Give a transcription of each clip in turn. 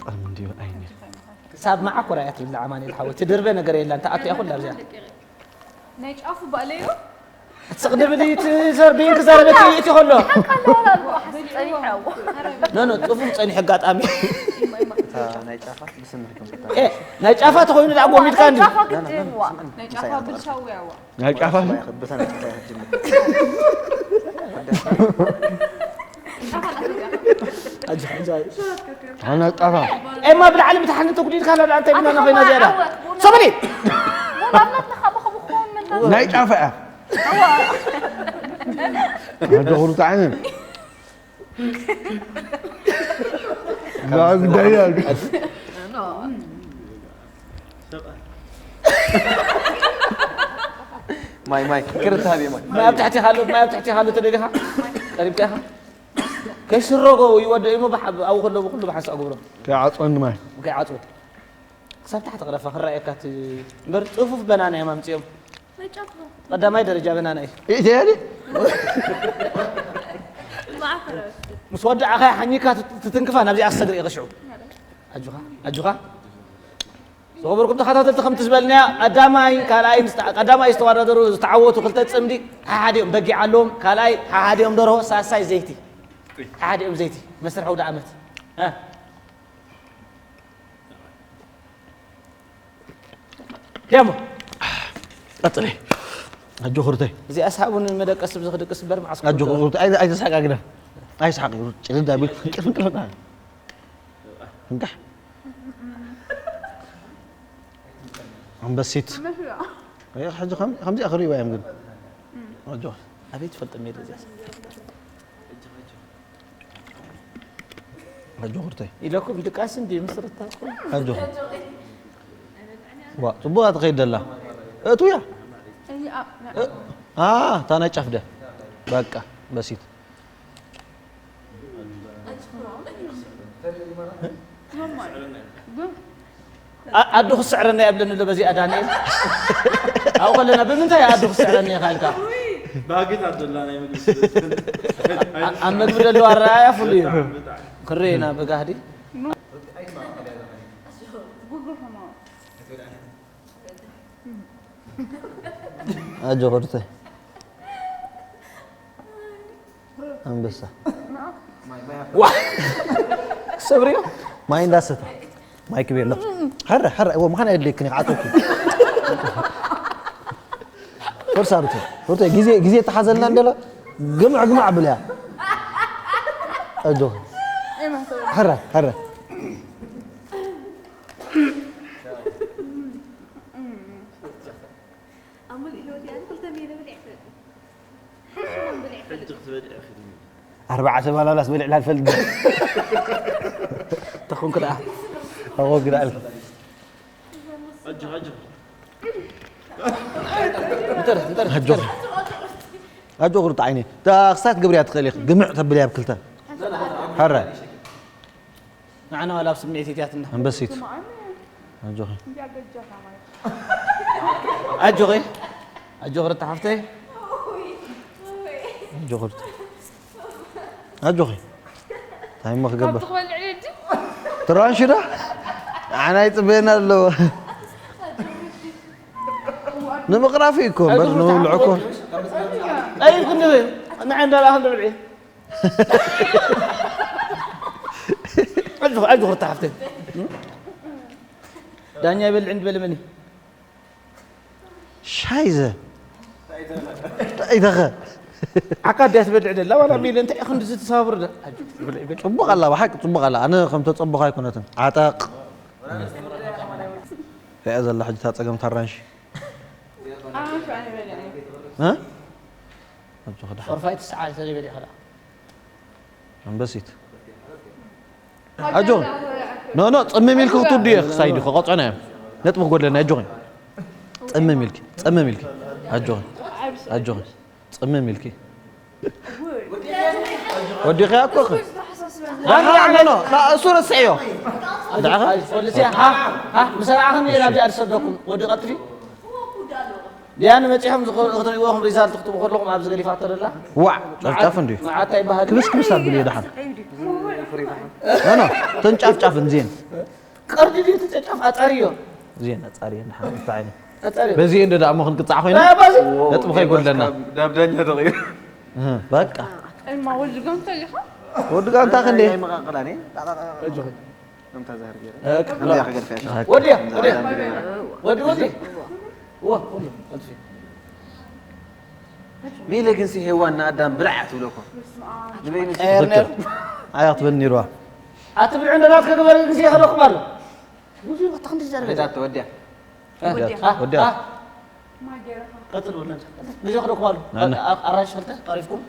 ጠም እንዲዩ ኣይኒ። ክሳብ መዓኮር እያ ትብል ኣማኑኤል ሓወይ። ትድርበ ነገር የላን። ተኣትያ ኩላ ኣብዚኣ። ናይ ጫፉ ባእለዮ? ትስቕ ድብል እዩ፣ ትዘርብይን ክዛረበኪ እዩ እቲ ከሎ። ኖ፣ ኖ፣ ጽፉፍ ጸኒሑ ኣጋጣሚ። እታ ናይ ጫፋ ብስምዒት ከም ትታ-፣ ኤ፣ ናይ ጫፋ ተኾይኑ ደኣ ጎሚድካ እንዲ። ጫፋ ግድን ዋ። ናይ ጫፋ ብልሻዊ ያዋ። ናይ ጫፋ። ብታ ናይ ጫፋ ክትጅምር። ኣጆ፣ ኣጆ። ኣነ ጫፋ። ኤማ ብላዕሊ ብታሕኒ ተጉዲድካ ኣላ፣ እንታይ ቢና ኣነ ኮይና ከማ ዝያዳ? ዓወት፣ ቡና። ሰበሊ! ቡና ኣብነት ንኻ ብኸምኡ ክኸውን ምን ናይ ጫፋ እያ። ኣጆ፣ ኩሉ ጣዕሚ። ዳግ ዳያግ። ማይ፣ ማይ፣ ክርታ ሃብየ ማይ። ማይ ኣብ ትሕቲ ሃሉ፣ ማይ ኣብ ትሕቲ ሃሉ ተደሊኻ? ቀሪብካ ኢኻ? ከይስረጎ ይወደ እሞ ብሓ-፣ ኣብኡ ከለዉ ኩሉ ብሓንሳእ ግብሮ። ከይዓጽወኒ ማይ። ከይዓጽወ። ክሳብ ታሕቲ ቅረፋ ክረኣየካ እቲ እምበር ጽፉፍ በናና እዮም ኣምጺኦም። ናይ ጫፍ ነው። ቀዳማይ ደረጃ በናና እዩ። ኢትያዲ? ማዕፈረ። ምስ ወዳእኻ ሓኒካ ትት-፣ ትትንክፋ ናብዚኣ ክሰግር ኢኻ ሽዑ። ኣጆኻ፣ ኣጆኻ። ዝኸበርኩም ተኸታተልቲ ከምቲ ዝበልናያ ቀዳማይ ካልኣይ ምስ ተ-፣ ቀዳማይ ዝተወዳደሩ ዝተዓወቱ ክልተ ጽምዲ ሓሓዲኦም በጊዕ ኣለዎም፣ ካልኣይ ሓሓዲኦም ደርሆ፣ ሳሳይ ዘይቲ። ሓሓዲኦም ዘይቲ መስርሒ ኣውደ ዓመት። እ። ደሞ። ቀጽሊ። ኣጆ ኹርተይ። እዚኣ ሳቡን መደቀሲ ብዚ ክድቅስ እምበር መዓስ ኣጆ ክውዶ። ኹርተይ። ኣይ-፣ ኣይተሳቃ ግዳ። ኣይሳቂ። ጭርዳ ቢል ፍንቅል ፍንቅል ፍንቅል። ፍንቃሕ። ኣንበሲት። ኣይ፣ ሕጂ ከም-፣ ከምዚኣ ክርእይዋ እዮም ግን። ኣጆ። ኣቤት ይፈልጥ ሜዳ እዚኣ። ኣጆ ኹርተይ። ኢለኩም ድቃስ እንዲ ምስርታ እኮ። ኣጆ። ዋ፣ ጽቡቕ ትኸይድ ደላ። እቱ ያ። እዚ ኣብ እ-፣ አ፣ እታ ናይ ጫፍ ደ። በቃ፣ በሲት። አ-፣ ኣዱ ክስዕረና የብለኒ ኣሎ በዚኣ ዳንኤል። ኣብኡ ከለና ብምንታይ ኣዱ ክስዕረኒ ኢኻ ኢልካ? ባህግታት ዘላ ናይ ምግቢ ስለ-፣ ኣ-፣ ኣብ መግቢ ዘለዋ ኣረኣእያ ፍሉይ እዩ። ብጣዕሚ፣ ብጣዕሚ። ክረኤና ብጋህዲ። ኣጆ ኹርተይ። ኣንበሳ። ዋ! ሰብርዮ? ማይ እንዳሰተ። ማይ ክቤሎ። ሐረ፣ ሐረ፣ እዎ፣ ምዃን ኣየድልየክን እዩ፣ ክዓጽወኪ። ፈርሳ ሩተ፣ ሩተ፣ ግዜ፣ ግዜ ተሓዘልና እንደሎ፣ ግምዕ፣ ግምዕ ኣብልያ። ኣጆኺ። ሐረ፣ ሐረ። ኣብ ሙሉእ ህይወተይ ኣነ ክልተ ሚልዮን በሊዐ ኣይፈልጥን። ሓንቲ እውን በሊዐ ኣይፈልጥን። ሕጂ ክትበልዒ ኢኺ ድዩ? ኣርባዕተ ባናናስ በሊዕና ንፈልጥ። ተኾንኩ ደኣ። ተኾንኩ ደኣ። ኣጆ፣ ኣጆ። እንተር፣ እንተር፣ ኣጆ። እንተር። ኣጆ ቁርጥ ዓይኒ። እታ ክሳት ግብርያ ትኽእል ኢኺ። ግምዕ ተብልያ ብክልተ። ሕራይ። ንዓና ዋላ ኣብ ስምዒት እትያትና። ኣንበሲት። ኣጆኺ። ኣጆኺ። ኣጆኺ ርታ ሓፍተይ። ኣጆኺ ርታ። ኣጆኺ። እንታይ እሞ ክገብር? ትራንሽ ዶ? ንዓና ይጽበየና ኣለዎ። ንምቕራፍ እዩ እኮ፣ እምበር ንምብልዑ እኮ። ኣይ ክንዲ ንዓይ እንዳላእኽን ትብልዒ። ኣጆኺ፣ ኣጆኺ ርታ ሓፍተይ። ዳኛ ይበልዕ እንድበለ መን እዩ? ሻይዘ። እንታይ ተኸ? ዓካ ድያ ትበልዕ ደላ፣ ዋላ ሚለ እንታይ ኢኹ እንድዚ ትሰባብር ደ-? ኣጆ፣ ብልዕ፣ ብልዕ። ጽቡቕ ኣላ፣ ብሓቂ ጽቡቕ ኣላ። ኣነ ከም ተጸበኹ ኣይኮነትን። ዓጠቕ። ሪኣ ዘላ ሕጂ እታ ጸገም ታራንሺ። ኣራንሺ ኣነ በልዕ። እ? ኣጆኺ ደሓን። ሶርፋይ ትስዓል ተዘይበሊዕኻ ደኣ። ኣንበሲት። ኣጆ። ኖ፣ ኖ፣ ጽምም ኢልኪ ክትውድዮ ክሳይ ዲኹ፣ ቆጽዖ ናይ ነጥቢ ክጎድለና፣ ኣጆኺ። ጽምም ኢልኪ፣ ጽምም ኢልኪ። ኣጆኺ። ኣጆኺ። ጽምም ኢልኪ። ወዲኺ ኣኮኺ። ደሓ፣ ኖ፣ ኖ፣ ና፣ እሱ ረስዕዮ። ደሓ። ፖሊስ፣ ሃ፣ ሃ፣ ምስ ረኣኽኒ እየ ናብዚኣ ዝሰደኩም። ወዲ ቀጥፊ። ዲያን መጺኹም ዝኸ-፣ ክትርእይዎ፣ ከም ሪዛልት ክትቡ ከለኹም ኣብዚ ገዲፋቶ ደላ። ዋዕ፣ ጨፍጫፍ እንድዩ። መዓት ኣይበሃል። ክብስ ክብስ ኣብልዮ ደሓን። ኖ፣ ኖ፣ እተን ጫፍ ጫፍ እንዚኤን። ቀርዲ ድዩ እቲ ጨጫፍ ኣጻርዮ? እዚኤን ኣጻርየን፣ ሓንቲ ዓይነት። ኣጻርዮ። በዚ እንደ ደኣ እሞ ክንቅጻዕ ኮይና፣ ናይ ኣባዚ? ነጥቢ ከይጎድለና። ካብ ዳኛ ተቐይሩ። እህ፣ በቃ። እማ ወዲ ጋንታ ኢኻ? ወዲ ጋንታ ክንደይ? ኣይመቓቕላን እየ። ኣጆኺ። ከምታ ዛህር ገይረ። እህ፣ ከምታ ክገድፍ እያ። ወዲያ፣ ወዲያ። ወዲ፣ ወዲ። ዋ፣ ወዲ። ሚለ ግን ሲ ሄዋን ንኣዳም ብልዓ ትብሎ እኮ። ንበይኑ ሲ ኤርነር። ኣያ ክትበል ነይርዋ። ኣቲ ብልዑ እንደ ናትከ ግበር ግዜ ይኸደኩም ኣሎ። ብዙ ወጣ ክንዲ ዘርበ። እዛ ተወዲያ። ወዲያ። አ፣ ወዲያ። አ። ቀጥል ወለንሳ። ግዜ ይኸደኩም ኣሎ። ናና። ኣ-፣ ኣራንሽ ክልተ ቀሪፍኩም።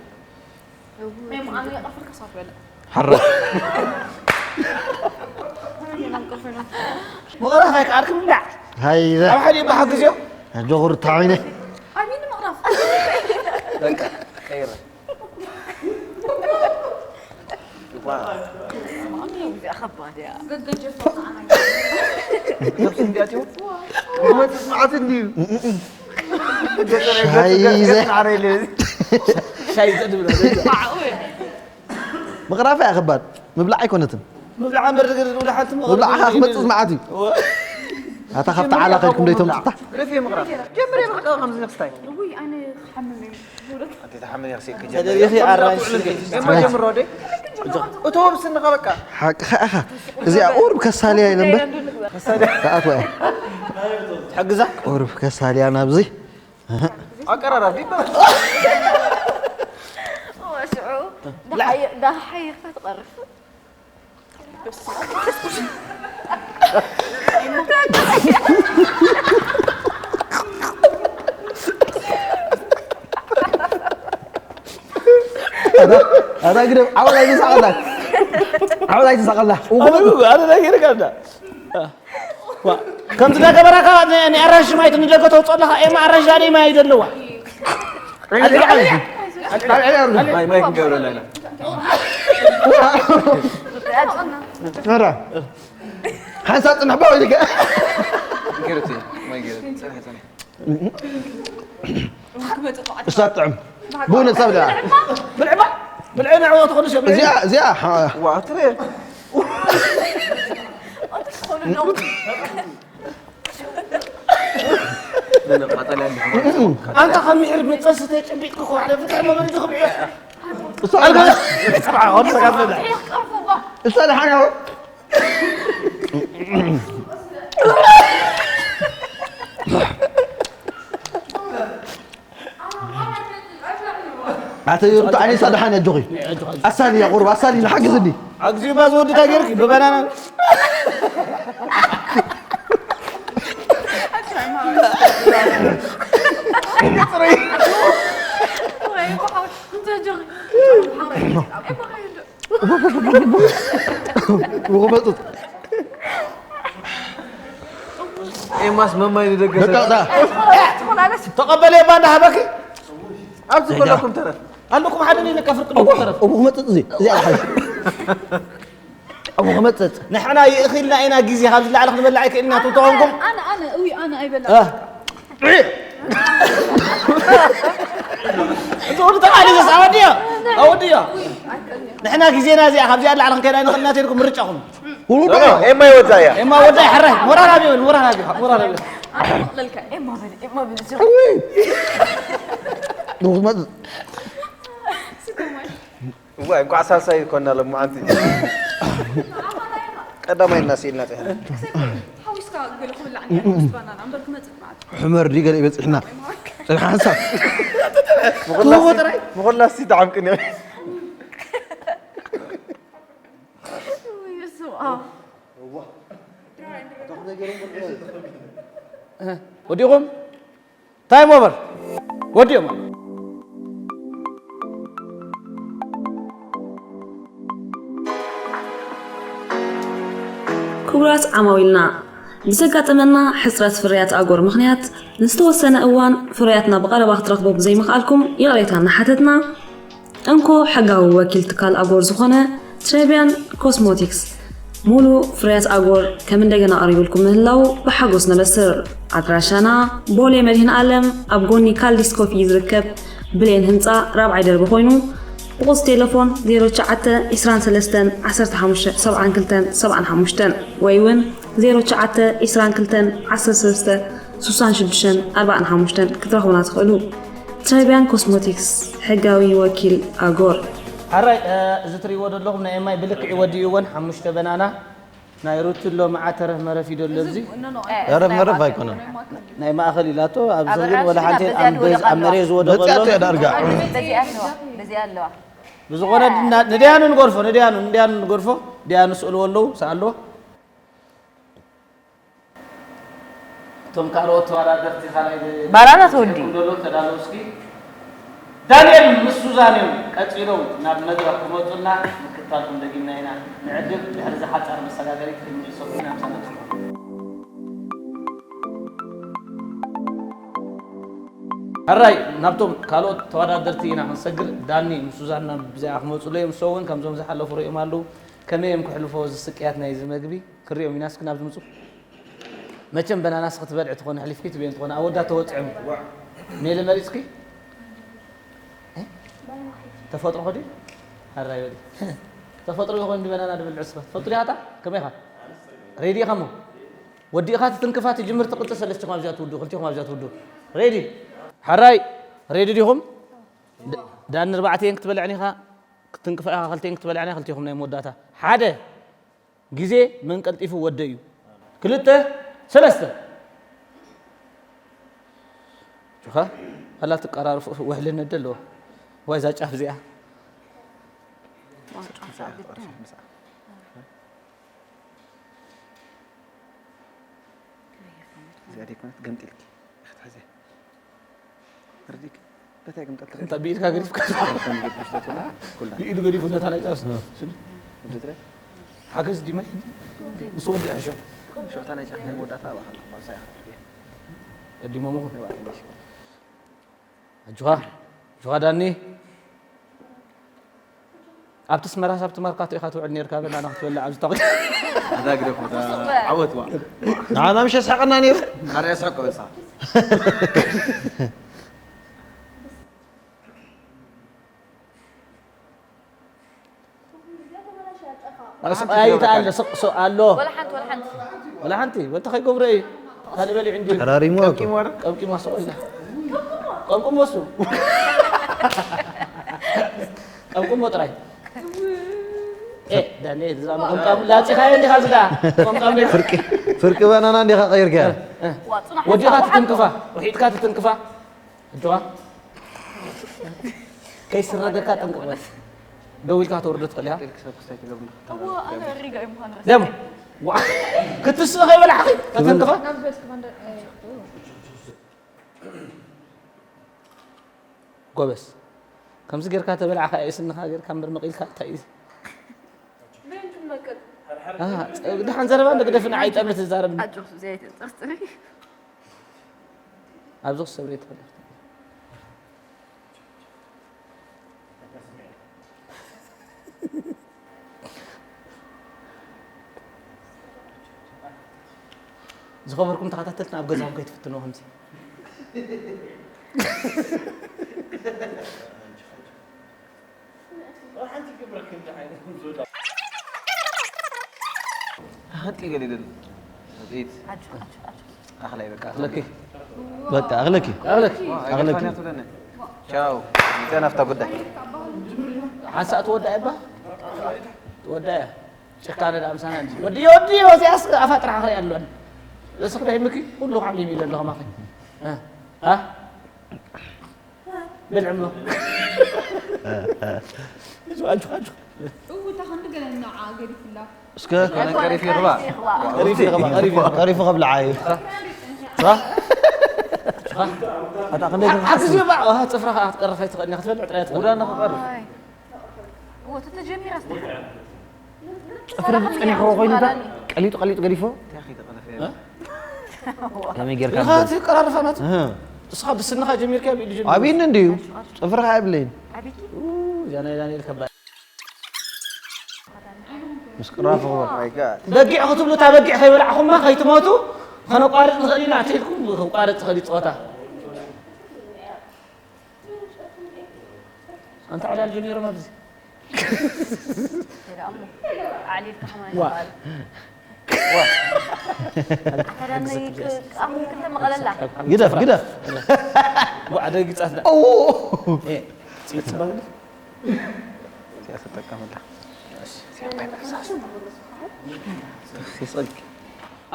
መም ኣነ የቐፍር ከሳት በለ። ሓራ። መቐረት ኣይከኣልክም እንዳ። ሃይዘ። ኣብ ሓደ ይበሓግ ግዜዮ። ኣጆኹ ርታዕ ኢለ። ኣሚን መቕረፍ። በቃ፣ ቀይረ። ማሚ፣ እዚኣ ከባድ እያ። ነብሲ እንዲኣትዮ? መጽ መዓት እንዲዩ። ሻይ ዘ- ሻይ ዘድብሎ። ምቕራፍ እያ ከባድ። ምብላዕ ኣይኮነትን። ምብላዕ እምበር ዝግድድ ወደ ሓንቲ ምቕራፍ ምብላዕ ኻኽ መጽእ መዓት እዩ። እወ። ኣታ ካብቲ ዓላ ከይድኩም ደይቶም ጽታ። ረፊ ምቕራፍ። ጀምር ምቕራፍ ከምዚ ነክስታይ። ውይ፣ ኣነ ክሓምም እዩ። ኣንቲ ተሓምም ይኽሲ ተደሪኺ ኣራንሺ። እማ ጀምሮ ደይ። እቶ ብስንኻ በቃ። ሓቅኻ ኢኻ። እዚኣ ቁሩብ ከሳልያ ኢለ እምበር። ከሳልያ። ተኣትዋ እያ። ትሕግዛ? ቁሩብ ከሳልያ ናብዚ። ኣቀራራቢ ይበሃል። ወስዑ። ላ- ዳሓይ-፣ ዳሓይኻ ትቐርፍ። ኣታ፣ ኣታ ግደፍ፣ ዓወት ኣይትሳቐላ። ዓወት ኣይትሳቐላ። ኣነ፣ ኣነ እንታይ ገይረካ እንዳ? ዋ፣ ከምቲ እንዳገበራካ ን-፣ ንኣራንሺ ማይ ንደገ ተውፅኦ ኣለኻ። ኤማ ኣራንሺ ዳኣ ማይ እዩ ዘለዋ። ማይ፣ ማይ ክንገብረላ ኢና። ኧረ፣ ሓንሳብ ፅንሕ ባ ወይ ደገ። ገይረቲ፣ ማይ ገይረቲ፣ ፅንሕ፣ ፅንሕ። እሳ ጥዕም። ብእውነት ሰብ ደኣ። ብልዕባ፣ ብልዕ ንዕወት ኾኑ ሰብ። እዚኣ፣ እዚኣ፣ ሓ- ዋ፣ ትሬ። ኣንተ ኻብ ምሕር መጸስ ተጨቢጥኩ ኸዋለ ፍትሕ መበል ዝኽብዕዮ። እሱ ኣልጋ- እሱ ደሓን ያው። ኣተ ሩታ፣ ኣነ ሳድሓን ኣጆኺ። ኣሳሊ፣ ያ ቁርብ፣ ኣሳሊ፣ ንሓግዝኒ። ኣግዚኡ፣ ባዚ ወዲ እንታይ ገይርኪ? ብባናና። ብኽመፅእ። ኤማስ መማይ ንደገ በቃ፣ ሰ- ዳ። ተቐበል፣ ኤማ እንዳሃበኪ። ኣብዚ ዘለኩም ተረፍ። ኣለኩም ሓደ ነይ ነካ ፍርቂ እቡ፣ ተረፍ። እቡ ክመፅእ እዚ፣ እዚ ኣልሓሽ። እቡ ክመፅእ። ንሕና ይእኽልና ኢና ግዜ፣ ካብዚ ላዕሊ ክንበልዕ ኣይክእልና፣ ትብሉ ተኾንኩም። ኣነ፣ ኣነ፣ እዊ፣ ኣነ ኣይበላዕ። እ። እዚ ሁሉ ተቃሊሰስ ኣወድዮ፣ ኣወድዮ። ንሕና ግዜና እዚኣ፣ ካብዚኣ ላዕሊ ክንከይድ ኣይንኽእልና፣ ተልኩም ምርጫኹም። ኖ፣ ኖ፣ ኤማ ይወዳያ። ኤማ ወዳይ፣ ሕራይ፣ ሞራል ኣብዮ፣ ሞራል ኣብዮ፣ ሞራል ኣብዮ። ኣነ መቕለልካ፣ ኤማ በል፣ ኤማ በል፣ እዚኣ። እዋ፣ እንኳዕ ሳልሳይ ይኮና ሎማዓንቲ። ቀዳማይ እናስኢልና ጸኒሕና። ሓዊስካ ገለ ክብላዕ እንድያ፣ ምስ ባናና እምበር ክመጽእ መዓት። ሕመር ድዩ ገለ ይበጽሕና። ጽንሓ ሓንሳብ። ምኹላሲ፣ ትህቦ ጥራይ? ምኹላሲ ተዓምቅን እየ። ውይ፣ በስመ ኣብ። ወዲኹም? ታይም ኦቨር። ወዲኦም። ክቡራት ዓማዊልና፣ ብዘጋጠመና ሕጽረት ፍርያት ኣጎር ምኽንያት፣ ንዝተወሰነ እዋን ፍርያትና ብቐረባ ክትረኽቡ ብዘይምኽኣልኩም ይቕሬታ እናሓተትና፣ እንኮ ሕጋዊ ወኪል ትካል ኣጎር ዝኾነ ትሬቢያን ኮስሞቲክስ፣ ሙሉ ፍርያት ኣጎር ከም እንደገና ቀሪቡልኩም ምህላዉ ብሓጎስ ነበስር። ኣድራሻና፣ ቦሌ መድህን ኣለም፣ ኣብ ጎኒ ካልዲስ ኮፊ ዝርከብ ብሌን ህንጻ ራብዓይ ደርቢ ኮይኑ፣ ብቑጽሪ ቴሌፎን ዜሮ ትሽዓተ፣ ዕስራን ሰለስተን፣ ዓሰርተ ሓሙሽተ፣ ሰብዓን ክልተን፣ ሰብዓን ሓሙሽተን ወይ እውን ዜሮ ትሽዓተ፣ ዒስራን ክልተን፣ ዓሰርተ ሰለስተ፣ ስሳን ሽዱሽተን፣ ኣርባዓን ሓሙሽተን ክትረኽቡና ትኽእሉ። ትራይቢያን ኮስሞቲክስ፣ ሕጋዊ ወኪል ኣጎር። ሓራይ፣ እ፣ እዚ ትርእይዎ ዘለኹም ናይ ኤምኣይ ብልክዕ ወዲእዎን ሓሙሽተ በናና ናይ ሩትሎ መዓ ተረፍ መረፍ እዩ ዘሎ እዚ። ተረፍ መረፍ ኣይኮነን። ናይ ማእኸል ኢላቶ፣ ኣብዚ ግን ወላ ሓንቲ ኣብ መሬት ዝወደቐ መፅያቶ ኣሎ። እያ ዳርጋ። በዚኣ ኣለዋ፣ በዚኣ ኣለዋ። ብዝኾነ ንድያኑ ንገርፎ፣ ንድያኑ፣ ንድያኑ ንገርፎ፣ ድያኑ ስእልዎ ኣለዉ፣ ሰኣልዎ። እቶም ካልኦት ተወዳደርቲ ካልኣይ ብ-፣ ባናና ተወዲ። ዘለዉ ተዳለዉ እስኪ። ዳንኤል ምስ ሱዛን እዮም ቀጺሎም ናብ መድረኽ ክመጹና ምክታልኩም ደጊምና ኢና። ንዕድል ድሕሪ እዛ ሓጻር መሰጋገሪት ክንምልሰኩም ኢና። ምሳና ጽንሑ። ሕራይ ናብቶም ካልኦት ተወዳደርቲ ኢና ክንሰግር። ዳኒ ምስ ሱዛን ናብ ብዚኣ ክመጹ እዮም። ንሶም እውን ከምዞም ዝሓለፉ ርእዮም ኣለዉ። ከመይ እዮም ክሕልፎ እዚ ስቅያት ናይዚ መግቢ? ክሪኦም ኢና እስኪ ናብዚ ምጹ። መቸም በናናስ ክትበልዒ ትኾኒ፣ ሕሊፍኪ ትበይን ትኾኒ፣ ኣብ ወዳ ተወጽዑ። ሜለ መሪጽኪ? እ? ተፈጥሮ ኸዲ? ኣራይ በሊ። ተፈጥሮ ይኾን እንዲ በናና ድብል ዕስባ? ትፈልጡ ዲኻ እታ? ከመይ ኢኻ? ሬዲ ኢኻ እሞ? ወዲእኻ ትትንክፋ ትጅምር ትቕጽል ሰለስቲኹም ኣብዚኣ ትውዱ፣ ክልቲኹም ኣብዚኣ ትውዱ። ሬዲ? ሓራይ፣ ሬዲ ዲኹም? ድ-፣ ዳኒ ኣርባዕተ እየን ክትበልዐን ኢኻ፣ ክትንክፋ ኢኻ ክልተ እየን ክትበልዐን ኢኻ፣ ክልቲኹም ናይ መወዳእታ። ሓደ። ግዜ መን ቀልጢፉ ወደ እዩ። ክልተ፣ ሰለስተ። ጁኻ፣ ኣላ ትቀራርፉ ውሕልነት ዶ ኣለዎ? ዋይ፣ እዛ ጫፍ እዚኣ። ዋው፣ ጫፍ ግድን። እዚኣ ደይኮነት ገምጢልኪ ክትሕዝያ። ርዲክ፣ በታይ ገምጠልቲ እንታይ ብኢድካ ገዲፍካ? ከም ገዲፍካ ትብላ፣ ኩላ። ብኢዱ ገዲፉ ነታ ናይ ጫፍ። እ። ስኒ። ወዲ ትረ? ሓገዝ ዲማ። ምስ ወዲ ሕሾ። ሾታ ናይ ጫፍ ናይ መወዳእታ ኣባኻ ኣለኹ፣ ማብሳያ። ቀዲሞም እኮ። ንባዕል ሚሽ። ኣጆኻ፣ ኣጆኻ ዳኒ። ኣብቲ ኣስመራስ ኣብቲ መርካቶ ኢኻ ትውዕል ኔርካ፣ በናና ክትበልዕ ኣብዚ ተቕ-፣ ኣዛ ግደፎ፣ እታ ዓወት ዋ። ንዓና ምሽ የስሕቐና ኔሩ። ኣረ የስሕቆ በሳ። ኣይ፣ እንታይ ኣሎ? ስቕ፣ ስቕ ኣሎ። ወላ ሓንቲ፣ ወላ ሓንቲ። ወላ ሓንቲ፣ ወንተ ከይገብሮ እዩ። ካልእ በሊዑ እንድዩ። ተራሪሙ እኮ። ቀምቂሙ፣ ኧረ ቀምቂሙ ኣስቆ ኢላ። ቀምቂሙ ወሱ። ቀምቂሙ ጥራይ። ኤ፣ ዳንኤል፣ እዛ ቀምቃም ላጺኻዮ እንዲኻ ዝዳ? ቀምቃም ዶ-፣ ፍርቂ፣ ፍርቂ ባናና እንዲኻ ቀይርካያ? እ፣ እ። ወዲኻ ትትንክፋ፣ ውሒጥካ ትትንክፋ። ኣጆኻ። ከይስረገካ ጥንቅቕ በል። ደው ኢልካ ተውርዶ ትኽእል ኢኻ። እዋ፣ ኣነ ሪጋ እዩ ምዃኑ ረሲዐ። ደሞ። ዋ፣ ክትስእ ከይበላዕኺ፣ ተተንክፋ። ናብ ዝበስክ ባንዳ-፣ እ፣ ጎበዝ። ከምዚ ጌርካ ተበላዕካ፣ ኣይ ስንኻ ጌርካ እምበር መቒልካ እንታይ እዩ? መን ክመቅል? ኣሃ፣ ደሓን ዘረባ እንዶ ግደፍና፣ ኣይጠምት ዝዛረብ። ኣጆኽ፣ ዘይትጥርጥሪ። ኣብዚ ክሰብር እየ። ዝኸበርኩም ተኸታተልትና፣ ኣብ ገዛኹም ከይትፍትንዎ ከምዚ። ሓንቲ ገለ ይደሊ። ቤት። ኣጆ፣ ኣጆ፣ ኣጆ። ኣኽላይ በቃ። ኣኽለኪ። በቃ፣ ኣኽለኪ። ኣኽለኪ። ኣኽለኪ። ቻው። ይጠናፍታ ጉዳይ። ሓንሳእ ትወዳእ እባ። ትወዳእ እያ። ጭካነ ደኣ ምሳና እንጂ። ወዲ፣ ወዲ፣ ወዲያስ ኣፋ ጥራሕ ክርኢ ኣሎኒ። እስኺ ዳይምኪ፣ ኩሉ ዓሊም ኢለ ኣለኹ ማኺ። እ? እ? ብልዕሞ። ኣጆ፣ ኣጆ። እው፣ እታ ክንዲ ገለ እናዓ ገዲፍላ። እስከ ቀሪፉ ይኽባ። ቀሪፉ ይኽባ፣ ቀሪፉ ይኽባ። ቀሪፉ ከብልዓ እዩ። ዋ? ኣታ ክንደይ ሓ-፣ ሓግዝ እዩ፣ ባ-፣ ዋ፣ ጽፍራ ኸኣ ክትቀርፍ ኣይትኽእልን እያ፣ ክትበልዕ ጥራይ እያ ትኽእል። ውዳና ክቐርብ። እዎ፣ ተተጀሚራ ስለ ጽፍሪ ጸኒሕዎ ኮይኑ፣ እንታይ ቀሊጡ ቀሊጡ ገዲፎ? እንታይ ከይተቐረፈ? እ? ከመይ ጌርካ ኢኻ ብደል-? ትቀራርፋ ናቱ? እህ። እስኻ ብስንኻ ጀሚርካ ብኢዱ ጀሚሩ። ኣብይኒ እንድዩ። ጽፍርኻ ኣይብለይን። ኣቢኪ? ኡ፣ እዚኣ ናይ ዳንኤል ከባድ። ምስ ቅራፍ እኮ። My God። በጊዕ ክትብሉ፣ እታ በጊዕ ከይበላዕኹማ ከይትሞቱ፣ ከነቋርጽ ንኽእል ኢና፣ ኣትሒድኩም ክቋረጽ ዝኽእል እዩ ጸወታ። ኣንታ ዕላል ጀሚሮም ኣብዚ። ኣዕሊልካ ከማን ዋ። ይባል። ግደፍ ግደፍ።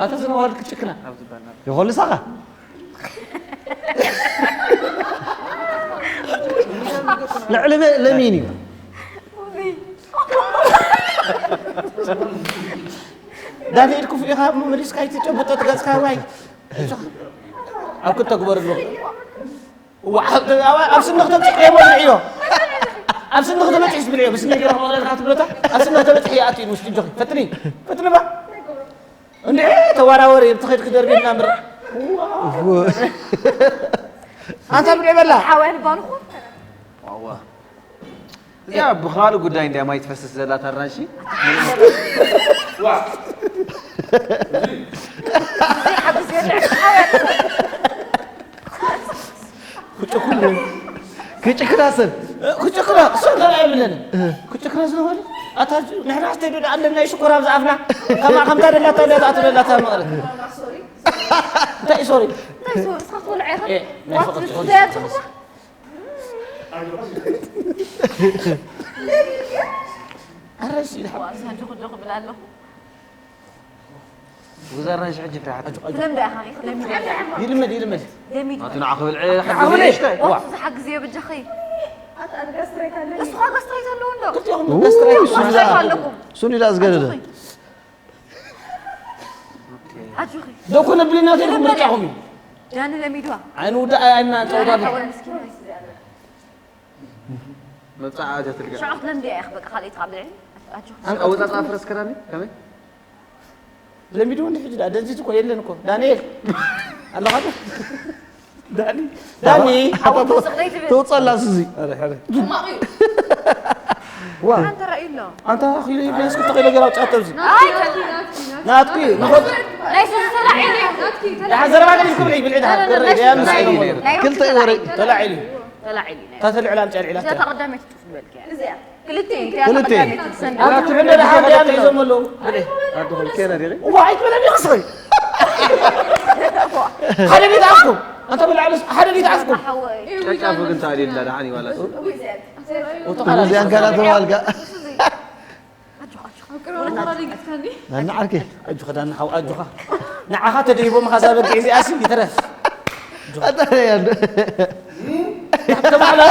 ኣታ ዝነዋል ክጭክና ይኾን ንሳኻ? ልዕሊ ለሚን እዩ። ዳንኤል ክፉ ኢኻ እሞ መሊስካ ኣይትጨብጦ ትገጽካ ዋይ። ኣብ ክተግበር ኣሎ። እዋ፣ ኣብ፣ ኣብ፣ ኣብ ስንኽ ተብጽሕ እየ ወልዕ እዮ። ኣብ ስንኽ ተበጽሕ ስብል እዮ። ብስኒ ገይረ ክመቕለልካ ትብለታ። ኣብ ስንኽ ተበጽሕ እየ ኣትዩ ውሽጢ እጆኺ። ፈትኒ፣ ፈትኒ ባ። እንዴ ተወራወሪ፣ ብትኸይድ ክደርቢ እና ምር። ኣንታ ብልዕ በላ። ሓወያ ልባልኹ። ዋዋ። እዚኣ ብኻልእ ጉዳይ እንድያ ማይ ትፈስስ ዘላ ታራንሺ። ክጭክና ሰብ። ክጭክና ሰብ ተላ የብለን። ክጭክና ዝነበረ ኣታ ንሕና ኣስተይ ዶ ኣለና ሽኮር ኣብ ዝኣፍና። ከማ ከምታ ደላታ ደላታ ደላታ ማለት። እንታይ ሶሪ? እንታይ ሶሪ? እስኻ ትበልዕ ኢኻ? ኤ፣ ናይ ፍቕሪ ትኾን። ኣረ፣ እሺ፣ ድሓን። ዋእ፣ ሳንጆ ክዶ ክብል ኣለኹ። ጉዛር ናይ ሽሕጂ ፍርሓት። ኣጆ፣ ኣጆ። ትለምዳ ኢኻ፣ ለሚዳ። ይልመድ፣ ይልመድ። ለሚድ። ኣቲ ንዓ ክብል፣ እ፣ ሓቂ ኣሁን ዘይሽታይ። ዋእ፣ ዝሓግዝ እዮ፣ በጃኺ። ኣታ ጋስትሬት ኣለኒ። እሱ ኸኣ ጋስትሬት ኣለዎ እንዶ? ክልቲኦም ኡ፣ ጋስትሬት። ሱኒ ጋስትሬት ደኣ፣ ኣለኩም። ሱኒ ደኣ ዝገደደ። ኣጆኺ። ኣጆኺ። ደኮነ ብሊናት ኢልኩም ምርጫኹም እዩ። ዳኒ ለሚድዋ። ኣይንውዳእ፣ ኣይና-፣ ጸወታ። ሓወይ ምስኪን። መብጻዓ ኣጃ ትልጋ። ሽዑ ክትለምዲ ኢኻ፣ በቃ፣ ካልኣይቲ ካብ ብልዒ። ኣጆኺ። ኣወጻጽኣ ፍረስ ክዳን ከመይ? ለሚዱ እንዲ ሕጂ ደኣ ደንዚት እኮ የለን እኮ። ዳንኤል። ኣለኻ ዶ? ዳኒ። ዳኒ። ሓወይ ትውስኽ ዘይትብል። ትውጸላ ሱዚ። ኣረ፣ ኣረ። ሕማቕ እዩ። ዋ። ኣንተ ራእዩ ኣሎ። ኣንታ ኪሎ ይብላስ ክልተ ኪሎ ገይራ ኣውጻቶ ኣብዚ። ኣይ፣ ናትኪ፣ ናትኪ፣ ናትኪ። ናትኪ፣ ንኸ-፣ ናይ ሱዚ ተላዒሉ እዩ። ናትኪ፣ ተላዒሉ። ደሓን ዘረባ ገዲፍኩም ብልዒ፣ ብልዒ ደሓን። ናይ ቁሪ፣ ሱዚ ደያ ምስ ናይ ኣይነሞሎ። ናይ ክልተ ወረ። ተላዒሉ። ተላዒሉ እዩ። እታ ተልዕላ ኣምጽያ ልዒላታ። እዛ ተቐዳመይቲ ጡፍ ዝበልክያ። እዚኣ። ክልተ። ክልተ። ኣታ ትብለ ደሓን ደያ ሒዞም ኣለዉ። ብልዒ። ኣድኹም ኬና ዲኺ? እዋ፣ ኣይትበለኒ ክስኺ። ሓደ ቤት ኣፍኩም። ኣንታ ብላዕሊ ሓደ ቤት ኣፍኩም። ሓወይ። ጨጫፉ ግን ታዲያ እንዳ ደሓን ይዋላስ። እዚኣን እዚኣን ገና ተባልካ። ኣጆኻ፣ ኣጆኻ። ናና ዓርከይ። ኣጆኻ ዳና ሓው፣ ኣጆኻ። ንዓኻ ተደሂቦም ኻዛ በጊዕ እዚኣሲ ይትረፍ። ኣታ ያለ። ተባዕላ።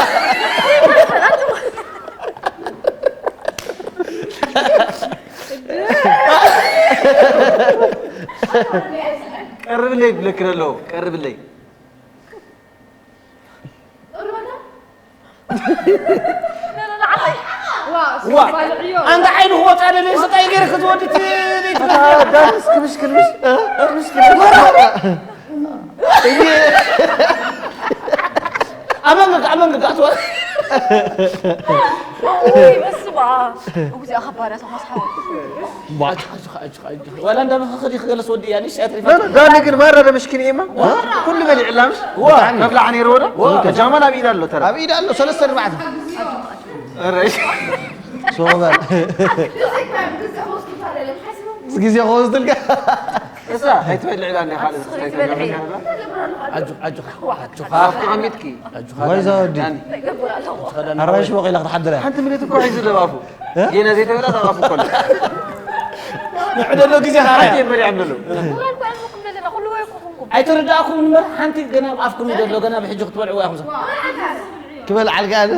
ቀርብለይ ብለክ ኣሎ፣ ቀርብለይ። ዋ፣ ኣንታ ዓይኑ ክወጻ ደለ ስጣይ ገይረ ክትወዲ ት-፣ ዳንስ ክምሽ ክምሽ፣ ክምሽ ክምሽ። ኣመንገጋ፣ ኣመንገጋ ኣትወ-፣ ውይ፣ በስመ ኣብ። እግዚኦ፣ ከባርያ ቶማስ ሓወይ። ኣጆኻ፣ ኣጆኻ፣ ኣጆኻ፣ ኣጆኻ። ዋላ እንዳ መኸኸዲ ክገለስ ወዲ እያ፣ ንእሽተይ ኣትሪፋ። ዳኒ ግን ማራ ዶ ምሽኪን እየማ? ኩሉ በሊዕላ ምሽ? ዋ። መብላዕ ነይርዎ ዶ? ዋ። ጃማ ናብ ኢዳ ኣሎ ተራ። ኣብ ኢዳ ኣሎ፣ ሰለስተ ኣርባዕተ። ኣረ። ሶበል። ግዜ ክወስድልካ። እሳ፣ ኣይትበልዕ ኢላ እንዲያ ካልእ ኣጆኻ፣ ኣጆኻ፣ ኣጆኻ። ኣፍ ተቐሚጥኪ። ኣጆኻ ወይ ዳኒ። ዘወዲ። ዳኒ። ኣራንሺ ወቒላ ክትሓድር እያ። ሓንቲ ሚኒት እኮ ሒዙ ኣሎ ኣፉ። እ? ጌና ዘይተበላ ኣብ ኣፉ እኮ ኣሎ። ንዕደሎ ግዜ ኸዓ። ሓንቲ እየ በሊዐ እምበሉ። ኣይተረዳእኩም እምበር ሓንቲ ገና ኣብ ኣፍኩም እዩ ዘሎ፣ ገና ብሕጂ ክትበልዕዋ ኢኹም። ክበልዓልካ ኣለ።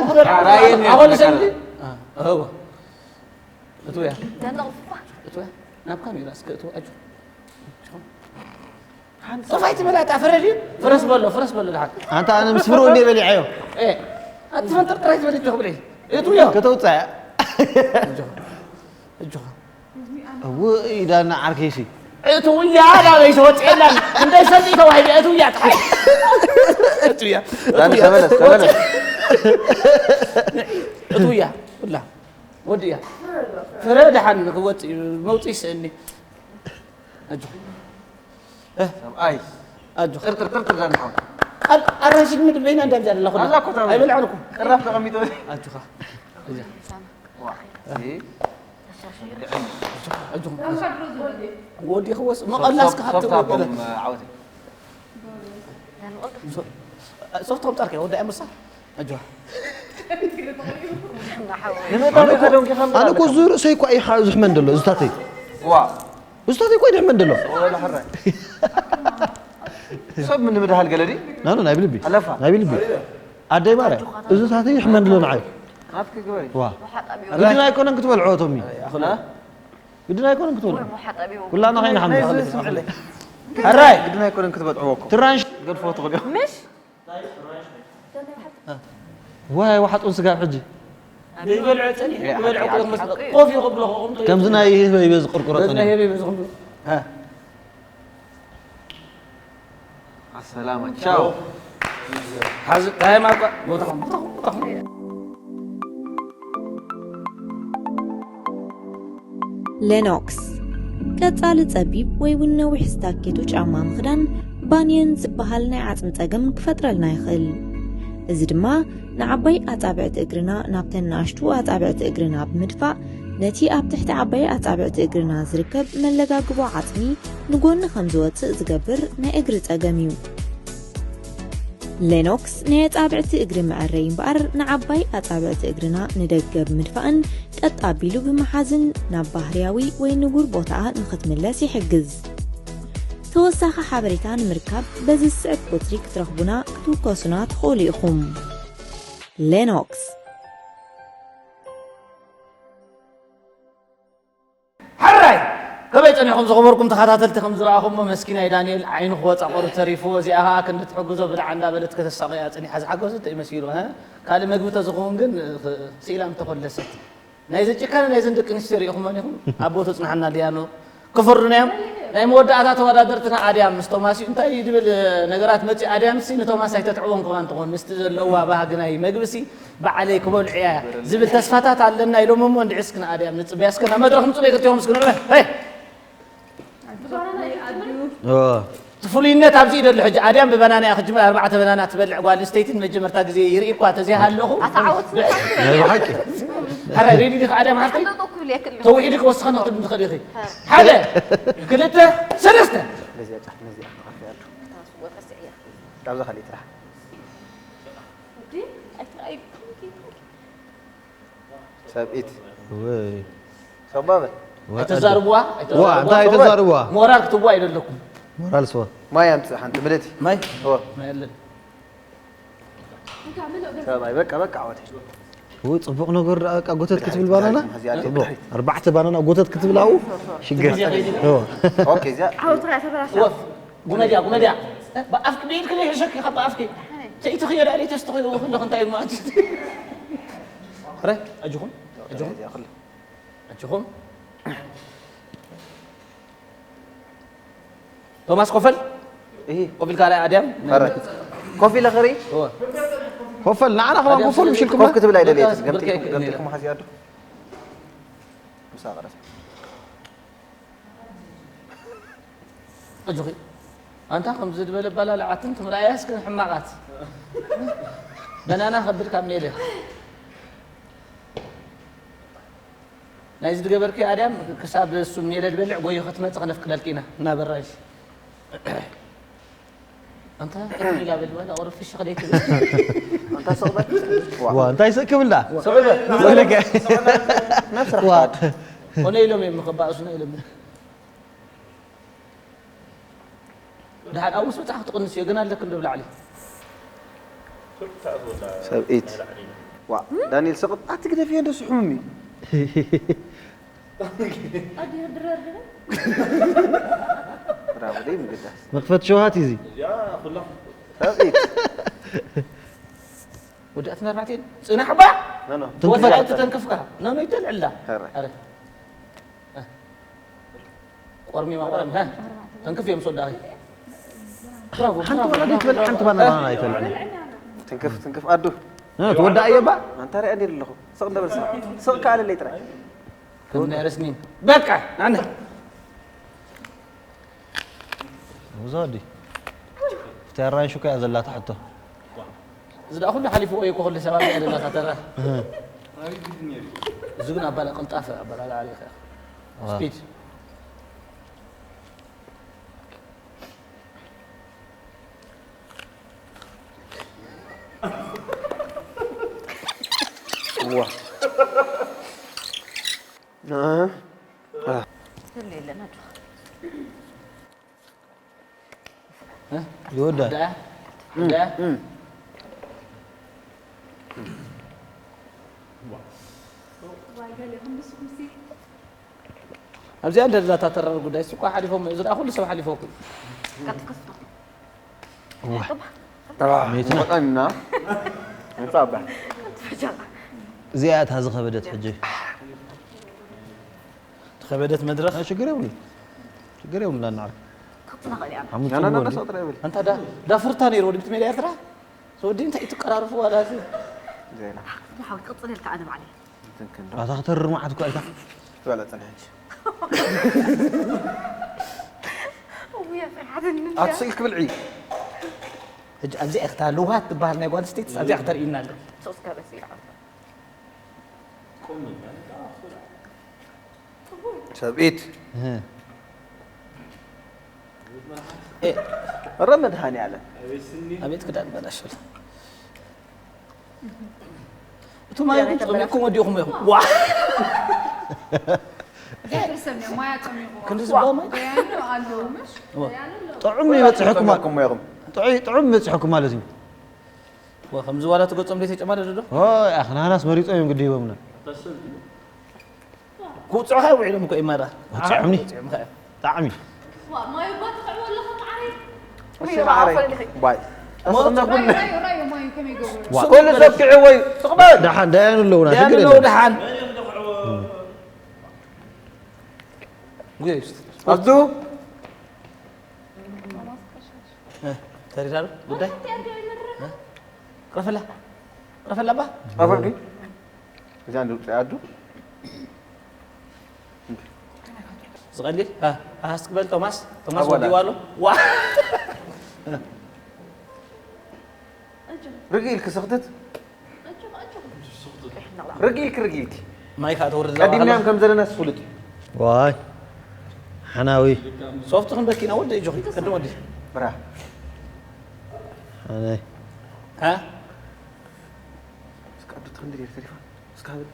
ኣኾል ሰልዲ? እወ። እትውያ። እትውያ። ናብ ካሜራ እስከ እትው፣ ኣጆ። ሓንቲ ሶፋይ ትበላ፣ እታ ፍረ ድዩ? ፍረስ በሎ፣ ፍረስ በሎ፣ ደሓን። ኣንታ ኣነ ምስ ፍርኡ እንደ በሊዐዮ። ኤ፣ ኣቲ ፈንጠር ጥራይ ትበል፣ እጆ ክብለይ። እትውዮ። ከተውፅኣ እያ። እጆ። እጆ። እውይ፣ ዳና ዓርከይሲ። እትውያ፣ ዳበይ ተወፅኤላ። እንደ ሰልዲ ተዋሂደ፣ እትውያ፣ ጥራይ። እትውያ። ዳኒ፣ ተመለስ፣ ተመለስ። እትውያ፣ ብላ። ወዲያ። ፍረ ደሓን ክወጽእ እዩ፣ መውጽኢ ይስእኒ። ኣጆኻ። እ? ሰብኣይ። ኣጆኻ። ጥርጥር፣ ጥርጥር ዳንሓው። ቃል ኣራንሺ ግን በይና እንዳብዛ ኣላ ኩላ። ኣላ እኮ ተባለ። ኣይበልዐልኩም። ቅራፍ ተቐሚጦ። ኣጆኻ። እዚኣ። ዋ። እዚ። ወዲ ክወስ መቐላስ ክሓብቲ ሶፍት ሃቦም ዓወት ሶፍቶም ጣርካ ወዲ ኣምርሳ ኣጆ ንምእታው ከደም ኪኸም ኣነ እኮ እዚ ርእሰይ እኳ እዩ ዝሕመን ዘሎ እዝታተይ ዋ እዝታተይ እኳ ይሕመን ዘሎ ወላ ሕራይ ሰብ ምን ምድሃል ገለዲ ናኑ ናይ ብልቢ ኣለፋ። ናይ ብልቢ ኣደይ ማርያ እዝታተይ ይሕመን ዘሎ ንዓይ ናትኪ ግበሪ ዋ ግድን ኣይኮነን ክትበልዖ ቶሚ ግድን ኣይኮነን ክትበልዖ ኩላና ከይንሓምድ ሕራይ ግድን ኣይኮነን ክትበልዕዎ እኮ ትራንሽ ገድፎ ትኽእል ምሽ ዋይ ወሓጡን ስጋብ ሕጂ ይበልዖ ጸኒሑ ይበልዖ ኮፍ ይኸብሎ ከምዚ ናይ ህበ ይበዝ ቅርቁሮ ጸኒሑ ኣሰላማ ቻው ሓዚ ታይ ማርኳ ቦታኹም ቦታኹም ቦታኹም ሌኖክስ ቀጻሊ ጸቢብ ወይ እውን ነዊሕ ስታኬቶ ጫማ ምኽዳን ባንየን ዝበሃል ናይ ዓጽሚ ጸገም ክፈጥረልና ይኽእል። እዚ ድማ ንዓባይ ኣጻብዕቲ እግርና ናብተን ንኣሽቱ ኣጻብዕቲ እግርና ብምድፋእ ነቲ ኣብ ትሕቲ ዓባይ ኣጻብዕቲ እግርና ዝርከብ መለጋግቦ ዓጽሚ ንጎኒ ከም ዝወጽእ ዝገብር ናይ እግሪ ጸገም እዩ። ሌኖክስ ናይ ኣጻብዕቲ እግሪ መዐረዪ እምበኣር ንዓባይ ኣጻብዕቲ እግርና ንደገ ብምድፋእን ቀጥ ኣቢሉ ብምሓዝን ናብ ባህርያዊ ወይ ንቡር ቦታኣ ንኽትምለስ ይሕግዝ። ተወሳኺ ሓበሬታ ንምርካብ በዚ ዝስዕብ ቁጽሪ ክትረኽቡና ክትውከሱና ትኽእሉ ኢኹም። ሌኖክስ ሕራይ ከመይ ጸኒኹም ዝኸበርኩም ተኸታተልቲ ከም ዝረኣኹሞ መስኪናይ ዳንኤል ዓይኑ ክወጻ ቆርብ ተሪፍዎ እዚኣ ከኣ ክንዲ ትሕግዞ ብላዕ እንዳበለት ከተሳቕያ ጸኒሓ ዝሓገዘቶ እዩ መሲሉ እ ካልእ መግቢ ተዝኸውን ግን ስኢላ ምተኾለሰት ናይዚ ጭካነ ናይዘን ደቂ ኣንስትዮ ሪኢኹመን ኢኹም ኣቦ ተጽንሓና ሊያኖ ክፈርዱና እዮም ናይ መወዳእታ ተወዳደርትና ኣድያም ምስ ቶማስ እዩ እንታይ ድብል ነገራት መፂ ኣድያም ሲ ንቶማስ ኣይተትዕቦን ከማን ትኾን ምስቲ ዘለዋ ባህጊ ናይ መግቢ ሲ ባዕለይ ክበልዑ እያ ዝብል ተስፋታት ኣለና ኢሎም እሞ እንድዒ እስኪ ንኣድያም ንፅበያ እስከ ናብ መድረኽ ምፁ ክልቲኦም እስኪ ንርአ ይ እቲ ፍሉይነት ኣብዚ እዩ ዘሎ ሕጂ ኣድያም ብበናና እያ ክጅምር ኣርባዕተ በናና ትበልዕ ጓል ኣንስተይቲ ንመጀመርታ ግዜ ይርኢ እኳ ተዘይሃለኹ ኣታ ዓወት ናይ ብሓቂ ሓራይ ሬዲ ዲኻ ኣድያም ሓፍተይ ጠጠው ክብል የክል ተውሒዲ ክወስኸና ክትብል ትኽእል ኢኺ ሓደ ክልተ ሰለስተ ነዚኣ ጫፍ ነዚኣ ክኸፍያ ኣሎ ካብዛ ካልእ ጥራሕ ሰብኢት ወይ ሰባበ ኣይተዛርብዋ ዋ እንታይ ተዛርብዋ ሞራል ክትዋ ይደለኩም ሞራል ስዋ ማይ ኣምፅእ ሓንቲ ምልእቲ ማይ ማይ ኣለን ሰብኣይ በቃ በቃ ዓወተይ ውይ ፅቡቕ ነገር ደኣ በቃ ጎተት ክትብል ባናና እዚኣ ፅቡቕ ኣርባዕተ ባናና ጎተት ክትብል ኣብኡ ሽግር እዎ ኦኬ እዚኣ ዓወትኻ ተበላሽ ወፍ ጉመድያ ጉመድያ ብኣፍኪ ብኢድኪ ዘይሕሸኪ ካብ ብኣፍኪ ሰይቲ ክዮ ዳእሊ ተስተኽዮ ከለኹ እንታይ እሞ ኣንቺ ረ ኣጅኹም ኣጅኹም እዚኣ ኩላ ኣጅኹም ቶማስ ኮፈል እሂ ኮፍ ኢልካ ርኣይ ኣድያም ፈረ ኮፍ ኢለ ክርኢ ኮፈል ንዓና ከማን ኮፈል ምሽልኩም ኮፍ ክትብል ኣይደለየትን ገምጢልኩም ሓዚኣ ዶ ምሳ ቀረሰ ኣጆኺ ኣንታ ከምዚ ዝበለ ባላልዓትን ትምርኣያስ ግን ሕማቓት በናና ከብድ ካብ ሜለ ናይዚ ዝገበርክዮ ኣድያም ክሳብ እሱ ሜለ ዝበልዕ ጎዩ ክትመጽእ ክነፍቅደልኪ ኢና እናበራሽ ኣንታ ኢላ በል ወላ ቁሩብ ፍሽኽ ደይትብል ኣንታ ስቕ በል ዋ እንታይ ስእ ክብል ዳ ስቕ በል ወለገ ናብ ስራሕ ዋ ከኣቱ ኮነ ኢሎም እዮም ምኽባእሱና ኢሎም እዮም ድሓር ኣብ ውስጥ መጽሓፍ ትቕንስ እዮ ግን ኣለክ እንዶ ብላዕሊ ሰብኢት ዋ ዳንኤል ስቕ ኣቲ ግደፍዮ እንዶ ስሑምም እዩ ኣዲር ድረር ድረር ብራቮ ደይ ምግዳስ መክፈት ሸውሃት እዩ እዚ ሰብኢት ወዳእትና ኣርባዕቴን ጽናሕ ባ ኖ ኖ ወዳእቲ ተንክፍካ ኖ ኖ ይተልዕላ ኧረ። ኣረ ቆርሚማ ቆርሚ ሀ ተንክፍ እዮም ሶዳኺ ብራቮ ሓንቲ ወላ ዘይትበልዕ ሓንቲ ባና ባና ኣይተልዕን ትንክፍ ትንክፍ ኣዱ ትወዳእ እየ ባ ኣንታ ሪኣ እንዲ ኣለኹ ስቕ እንደበል ስቕ ስቕ ከኣለለይ ጥራይ ከምዚ ናይ ረስኒን በቃ ኣነ ብዙ ኣዲ ፍቲ ኣራንሹ ከያ ዘላታ ሕቶ እዚ ደኣ ኩሉ ሓሊፍዎ እዩ እኮ ኩሉ ሰባት እያ ደላታ ተራ እዚ ግን ኣባላ ቅልጣፈ ኣባላልዓ ኢኻ። ዋ። ስፒድ። ዋ። እ? ህሉ የለን ኣጆኻ። ይወዳል። ዳ ዳ እም። ኣብዚኣ እንደ ዛታ ተረር ጉዳይ እሱ እኳ ሓሊፎም እዚ ደኣ ኩሉ ሰብ ሓሊፎኩም። ቀጥቅስ። ዋ። ጠባ ሜትና። መጣና። እንጻባ። እዚኣ እታ ዝኸበደት ሕጂ። ተኸበደት መድረኽ አ፣ ችግር የብሉ። ችግር የብሉ እንዳናዕርግ። ክጽና ኸሊያ። ሓሙስ ያና ጽምቦ ነበር እንዲ። ሰው ጥራይ ብል። ኣንታ ዳ ዳፍርታ ነይሩ ወዲ ሜዳ ኤርትራ። ወዲ እንታይ ትቀራርፉ ዋላ እዚ? ዜና። ንሓው ክጽል ኢልካ ኣነ ባዕለይ። ትንክን ዶ። ኣታ ከተርር መዓት እኮ ኣይታ። ትበላ ጽንሕ ሕጂ። እውይ ፍርሓትኒ። ኣትስኢል ክብልዒ። ሕጂ ኣብዚኣ ኢኽታ ልውሃት ትበሃል ናይ ጓል ስቴትስ ኣብዚኣ ክተርእይና ኣሎ። ሶስ ከበስ ይልዓል። ሰብኢት። እህ። ረ መድሃኒ ኣለም። ኣቤት ክዳን በላሸል። እቱ ማይ ጸሚቕኩም ወዲኹም ኢኹም። ዋ ዘይትርሰም እያ፣ ማያ ጠሚቑዋ። ክንዲ ዝበሃል ማይ ደያኑ ኣለዉ፣ ምሽ? ዋ። ደያኑ ኣለዉ። ጥዑም ይበፅሐኩም ጸሚቕኩም ኢኹም። ጥዑይ ጥዑም ይበፅሐኩም ማለት እዩ። ዋ ከምዚ ዋላ ትገጾም ዘይተጨማደዱ ዶ? ኦይ ኣኽናናስ መሪፆም እዮም ግዲ ሂቦምና። ክውፅዑኻ እዮም ውዒሎም እኮ ይማራ። ውፅዑኒ። ውፅዑምኻ እዮም። ብጣዕሚ። ዋ፣ ማዩ እባ ትኽዕቦ ኣለኻ መዓረይ። እሺ ማዕረይ። ባይ። ኣስቕና ኩሉ። ራዩ፣ ራዩ፣ ራዩ ማዩ ከመይ ይገብሩ? ዋ። ኩሉ ዘብቅዑ ወይ ስቕ በል። ደሓን ደያኑ ኣለውና ደያኑ ችግር ኣለዉ የለን። ደሓን። ጉየይ ኣብዙ ተሪዳሉ ጉዳይ ቅረፈላ ቅረፈላ ባ ኣፈርቂ እዛ እንድውፅእ ኣዱ ዝቐሊል ኣ፣ ኣሃስ ክበል ቶማስ ቶማስ ኣወላ። ወዲዋ ኣሎ ዋ ርግኢልክ ስኽትት ርግኢልክ ርግኢልክ ማይ ከዓ ተወርድ ቀዲምናዮም ከም ዘለና ስፍሉጥ እዩ ዋይ ሓናዊ ሶፍት ክንበኪና ወደ እጆኺ ቅድም ወዲ ብራ ሓናይ እ? እስካ ኣዱ ትኽንድር እየ ተሪፋ እስካ ብል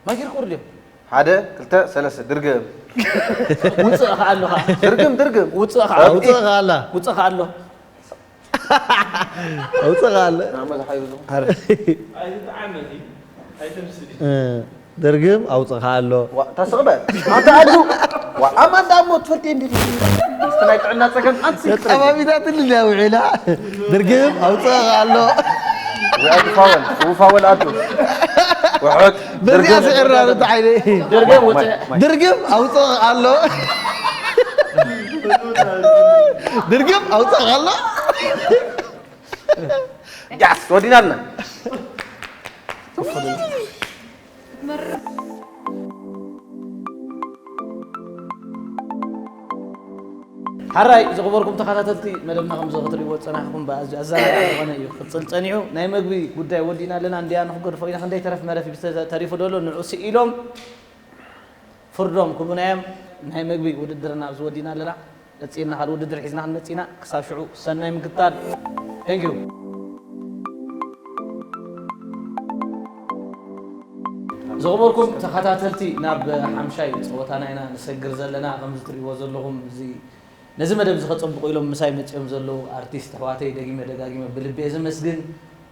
ማይ ጌርኩ ወርድ እዮም ሓደ ክልተ ሰለስተ ድርግም ውፅእ ከዓ ኣለኻ ድርግም ድርግም ውፅእ ከዓ ኣውፅእ ከዓ ኣላ ውፅእ ከዓ ኣሎ ኣውፅእ ከዓ ኣለ ናመ ዝሓይሉ እ፣ ድርግም ኣውፅእ ከዓ ኣሎ ተስቕበል ኣንተ ኣዱ ኣማንዳ እሞ ትፈልጥ እንዲ ናይ ጥዕና ፀገም ኣንስ ጠባቢታት እንድያ ውዒላ ድርግም ኣውፅእ ከዓ ኣሎ ውፋወል ውፋወል ኣዱ ውሑድ በዚኣ ስዕራ ርታ ዓይነ ድርግም ውፅእ ድርግም ኣውፅእ ኣሎ ድርግም ኣውፅእ ኣሎ ጃስ ወዲናልና ሓራይ ዝኽበርኩም ተኸታተልቲ መደብና ከምዚ ክትሪእዎ ዝፀናሕኩም ብኣዝዩ ኣዘናጋዒ ዝኾነ እዩ ክቕፅል ፀኒሑ ናይ መግቢ ጉዳይ ወዲና ኣለና እንድያ ንክገድፎ ኢና ክንደይ ተረፍ መረፍ እዩ ተሪፉ ዘሎ ንዑ ስኢሎም ፍርዶም ክቡና እዮም ናይ መግቢ ውድድርና ኣብዚ ወዲና ኣለና ቀፂልና ካልእ ውድድር ሒዝና ክንመፅእ ኢና ክሳብ ሽዑ ሰናይ ምክትታል thank you ዝኽበርኩም ተኸታተልቲ ናብ ሓምሻይ ፀወታና ኢና ንሰግር ዘለና ከምዚ ትሪእዎ ዘለኹም እዚ ነዚ መደብ እዚ ከፀብቑ ኢሎም ምሳይ መፂኦም ዘለዉ ኣርቲስት ኣሕዋተይ ደጊመ ደጋጊመ ብልቢ እየ ዘመስግን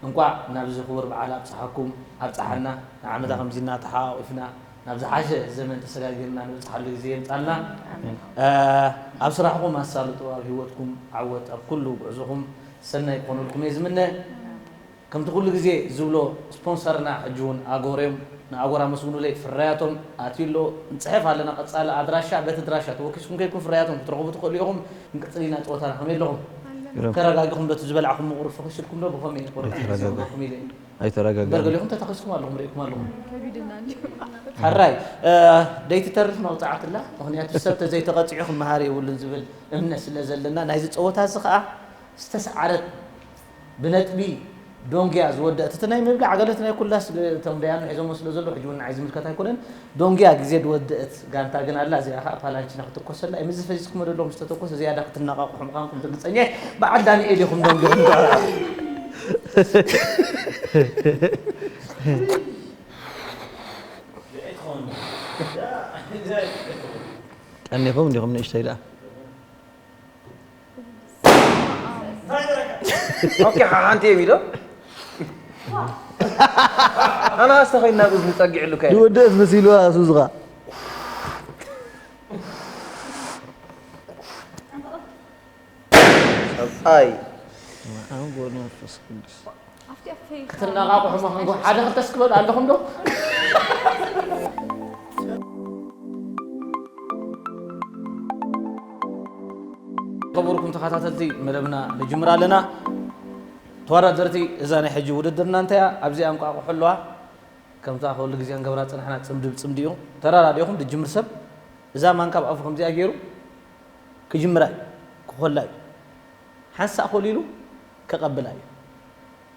እንቋዕ ናብዚ ክቡር በዓል ኣብፀሓኩም ኣብፀሓና ንዓመታ ከምዚ እናተሓቋቒፍና ናብ ዝሓሸ ዘመን ተሰጋጊርና ንበፅሓሉ ግዜ የምፃልና ኣብ ስራሕኩም ኣሳልጦ ኣብ ሂወትኩም ዓወት ኣብ ኩሉ ጉዕዞኹም ሰናይ ክኾነልኩም እየ ዝምነ ከምቲ ኩሉ ግዜ ዝብሎ ስፖንሰርና ሕጂ እውን ኣጎር እዮም ንኣጎር ኣመስግኑለይ ፍርያቶም ኣትዩ ኣሎ ንፅሕፍ ኣለና ቀፃሊ ኣድራሻ በቲ ድራሻ ተወኪስኩም ከይድኩም ፍርያቶም ክትረኽቡ ትኽእሉ ኢኹም ክንቅፅል ኢና ፀወታና ከመይ ኣለኹም ተረጋጊኹም በቲ ዝበላዕኹም ምቑሩብ ፈኺስልኩም ዶ ብኸመይ ቁሩብ ክብለኩም ኢለ እምበር ኣይተረጋጋእና ገሊኹም ተተኺስኩም ኣለኹም ርኢኩም ኣለኹም ከቢድና እንዲ ሓራይ ደይትተርፍ መቕፃዕትላ ምክንያቱ ሰብ ተዘይተቐፂዑ ክመሃር የብሉን ዝብል እምነት ስለ ዘለና ናይዚ ፀወታ እዚ ከዓ ዝተሰዓረት ብነጥቢ ዶንግያ ዝወደአት፣ እቲ ናይ ምብላዕ ገለ እቲ ናይ ኩላስ፣ እቶም ደያኑ ሒዞሞ ስለ ዘለዉ፣ ሕጂ እውን ንዓይ ዝምልከት ኣይኮነን። ዶንግያ ግዜ ዝወደአት ጋንታ ግን ኣላ፣ እዚኣ ኸኣ ፓላንቺና ክትኮሰላ እዩ። ምስዚ ፈዚዝኩሞ ዘለኹም ዝተተኮሰ ዝያዳ ክትነቓቕሑ ምዃንኩም ርግጸኛ እየ። በዓል ዳንኤል ኢኹም ዶንግያ። ቀኒኹም እንዲኹም ንእሽተይ ደኣ። ኦኬ፣ ሓ-፣ ሓንቲ እዮም ኢሎም። ኣና ኣስተኸይና ብእዝኒ ጸጊዕሉ ከ። ዝወደእት መሲልዋ ሱዝኻ። ሰብኣይ። ኣብ ወወልድ ወመንፈስ ቅዱስ። ክትነቓቕሑ መኸንኩም ሓደ ክልተ እስኪ በሉ ኣለኹም ዶ? ክቡርኩም ተኸታተልቲ መደብና ንጅምር ኣለና። ተወዳደርቲ፣ እዛ ናይ ሕጂ ውድድርና እንታይ እያ? ኣብዚኣ እንቋቑሖ ኣለዋ። ከምታ ኩሉ ግዜ ንገብራ ዝጸናሕና ጽምዲ ብጽምዲ እዩ። ተራዳዲእኹም ዝጅምር ሰብ እዛ ማንካ ኣብ ኣፉ ከምዚኣ ገይሩ ክጅምራ እዩ፣ ክኾላ እዩ። ሓንሳእ ኮሊሉ ከቐብላ እዩ።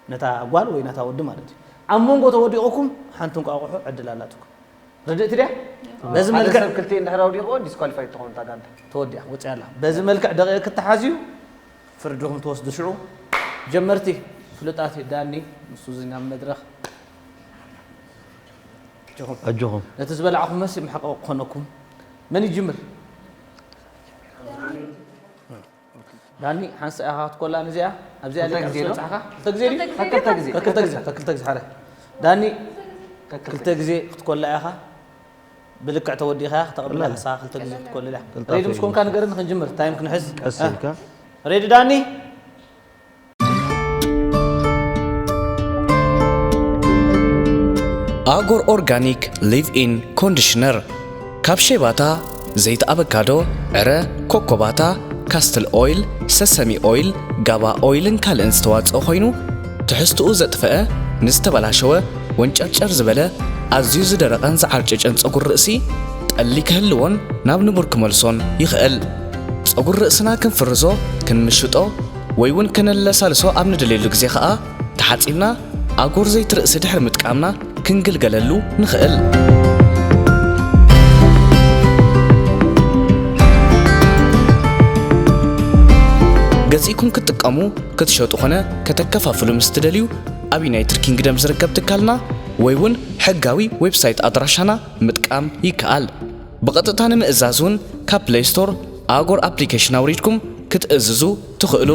ነታ ጓል ወይ ነታ ወዲ ማለት እዩ። ኣብ መንጎ ተወዲቑኩም ሓንቲ እንቋቑሖ ዕድል ኣላትኩም። ርድእቲ ድያ? በዚ ሓደ መልክዕ ሰብ ክልቲኤን እንድሕር ኣውዲቕዎ ዲስኳሊፋይ ትኸውን እታ ጋንታ። ተወዲኣ፣ ወፂኣ ኣላ። በዚ መልክዕ ደቂቕ ክተሓዝዩ ፍርድኹም ትወስዱ። ሽዑ ጀመርቲ ፍሉጣት ዳኒ ምስ ሱዚ ናብ መድረኽ። ኣጆኹም። ኣጆኹም። ነቲ ዝበላዕኹም መሲ መሕቀቂ ክኾነኩም። መን ይጅምር? ዳኒ፣ ሓንሳእ ኢኻ ክትኮላ ንዚኣ፣ ኣብዚኣ ክልተ ልክዕ ግዜ ዶ? ዝበጻሕካ? ክልተ ግዜ ድዩ? ክልተ ግዜ። ክልተ ግዜ። ክልተ ግዜ፣ ክልተ ግዜ፣ ሓደ። ዳኒ፣ ክልተ ክልተ ግዜ ክትኮላ ኢኻ። ብልክዕ ተወዲኻ ከተቕብላ ቀላል። ንስኻ ክልተ ግዜ ክትኮላ ኢኻ። ቅልጣፈ ሬዲ ምስ እዩ ኮንካ ዝመስል። ንገረኒ፣ ክንጅምር፣ ታይም ክንሕዝ። ቀስ እ። ኢልካ። ሬዲ ዳኒ? ኣጎር ኦርጋኒክ ሊቭ ኢን ኮንዲሽነር፣ ካብ ሸባታ፣ ዘይቲ ኣቨካዶ፣ ዕረ፣ ኮኮባታ፣ ካስትል ኦይል፣ ሰሰሚ ኦይል፣ ጋባ ኦይልን ካልእን ዝተዋጽኦ ኮይኑ፣ ትሕዝትኡ ዘጥፈአ፣ ንዝተበላሸወ፣ ወንጨርጨር ዝበለ፣ ኣዝዩ ዝደረቐን ዝዓርጨጨን ጸጉሪ ርእሲ፣ ጠሊ ክህልዎን ናብ ንቡር ክመልሶን ይኽእል። ጸጉሪ ርእስና ክንፍርዞ፣ ክንምሽጦ፣ ወይ እውን ከነለሳልሶ ኣብ ንደልየሉ ግዜ ኸኣ፣ ተሓጺብና ኣጎር ዘይቲ ርእሲ ድሕሪ ምጥቃምና ክንግልገለሉ ንኽእል። ገዚእኩም ክትጥቀሙ፣ ክትሸጡ ኾነ ከተከፋፍሉ ምስ ትደልዩ፣ ኣብ ዩናይትድ ኪንግደም ዝርከብ ትካልና ወይ እውን ሕጋዊ ዌብሳይት ኣድራሻና ምጥቃም ይከኣል። ብቐጥታ ንምእዛዝ እውን ካብ ፕለይ ስቶር ኣጎር ኣፕሊኬሽን ኣውሪድኩም ክትእዝዙ ትኽእሉ።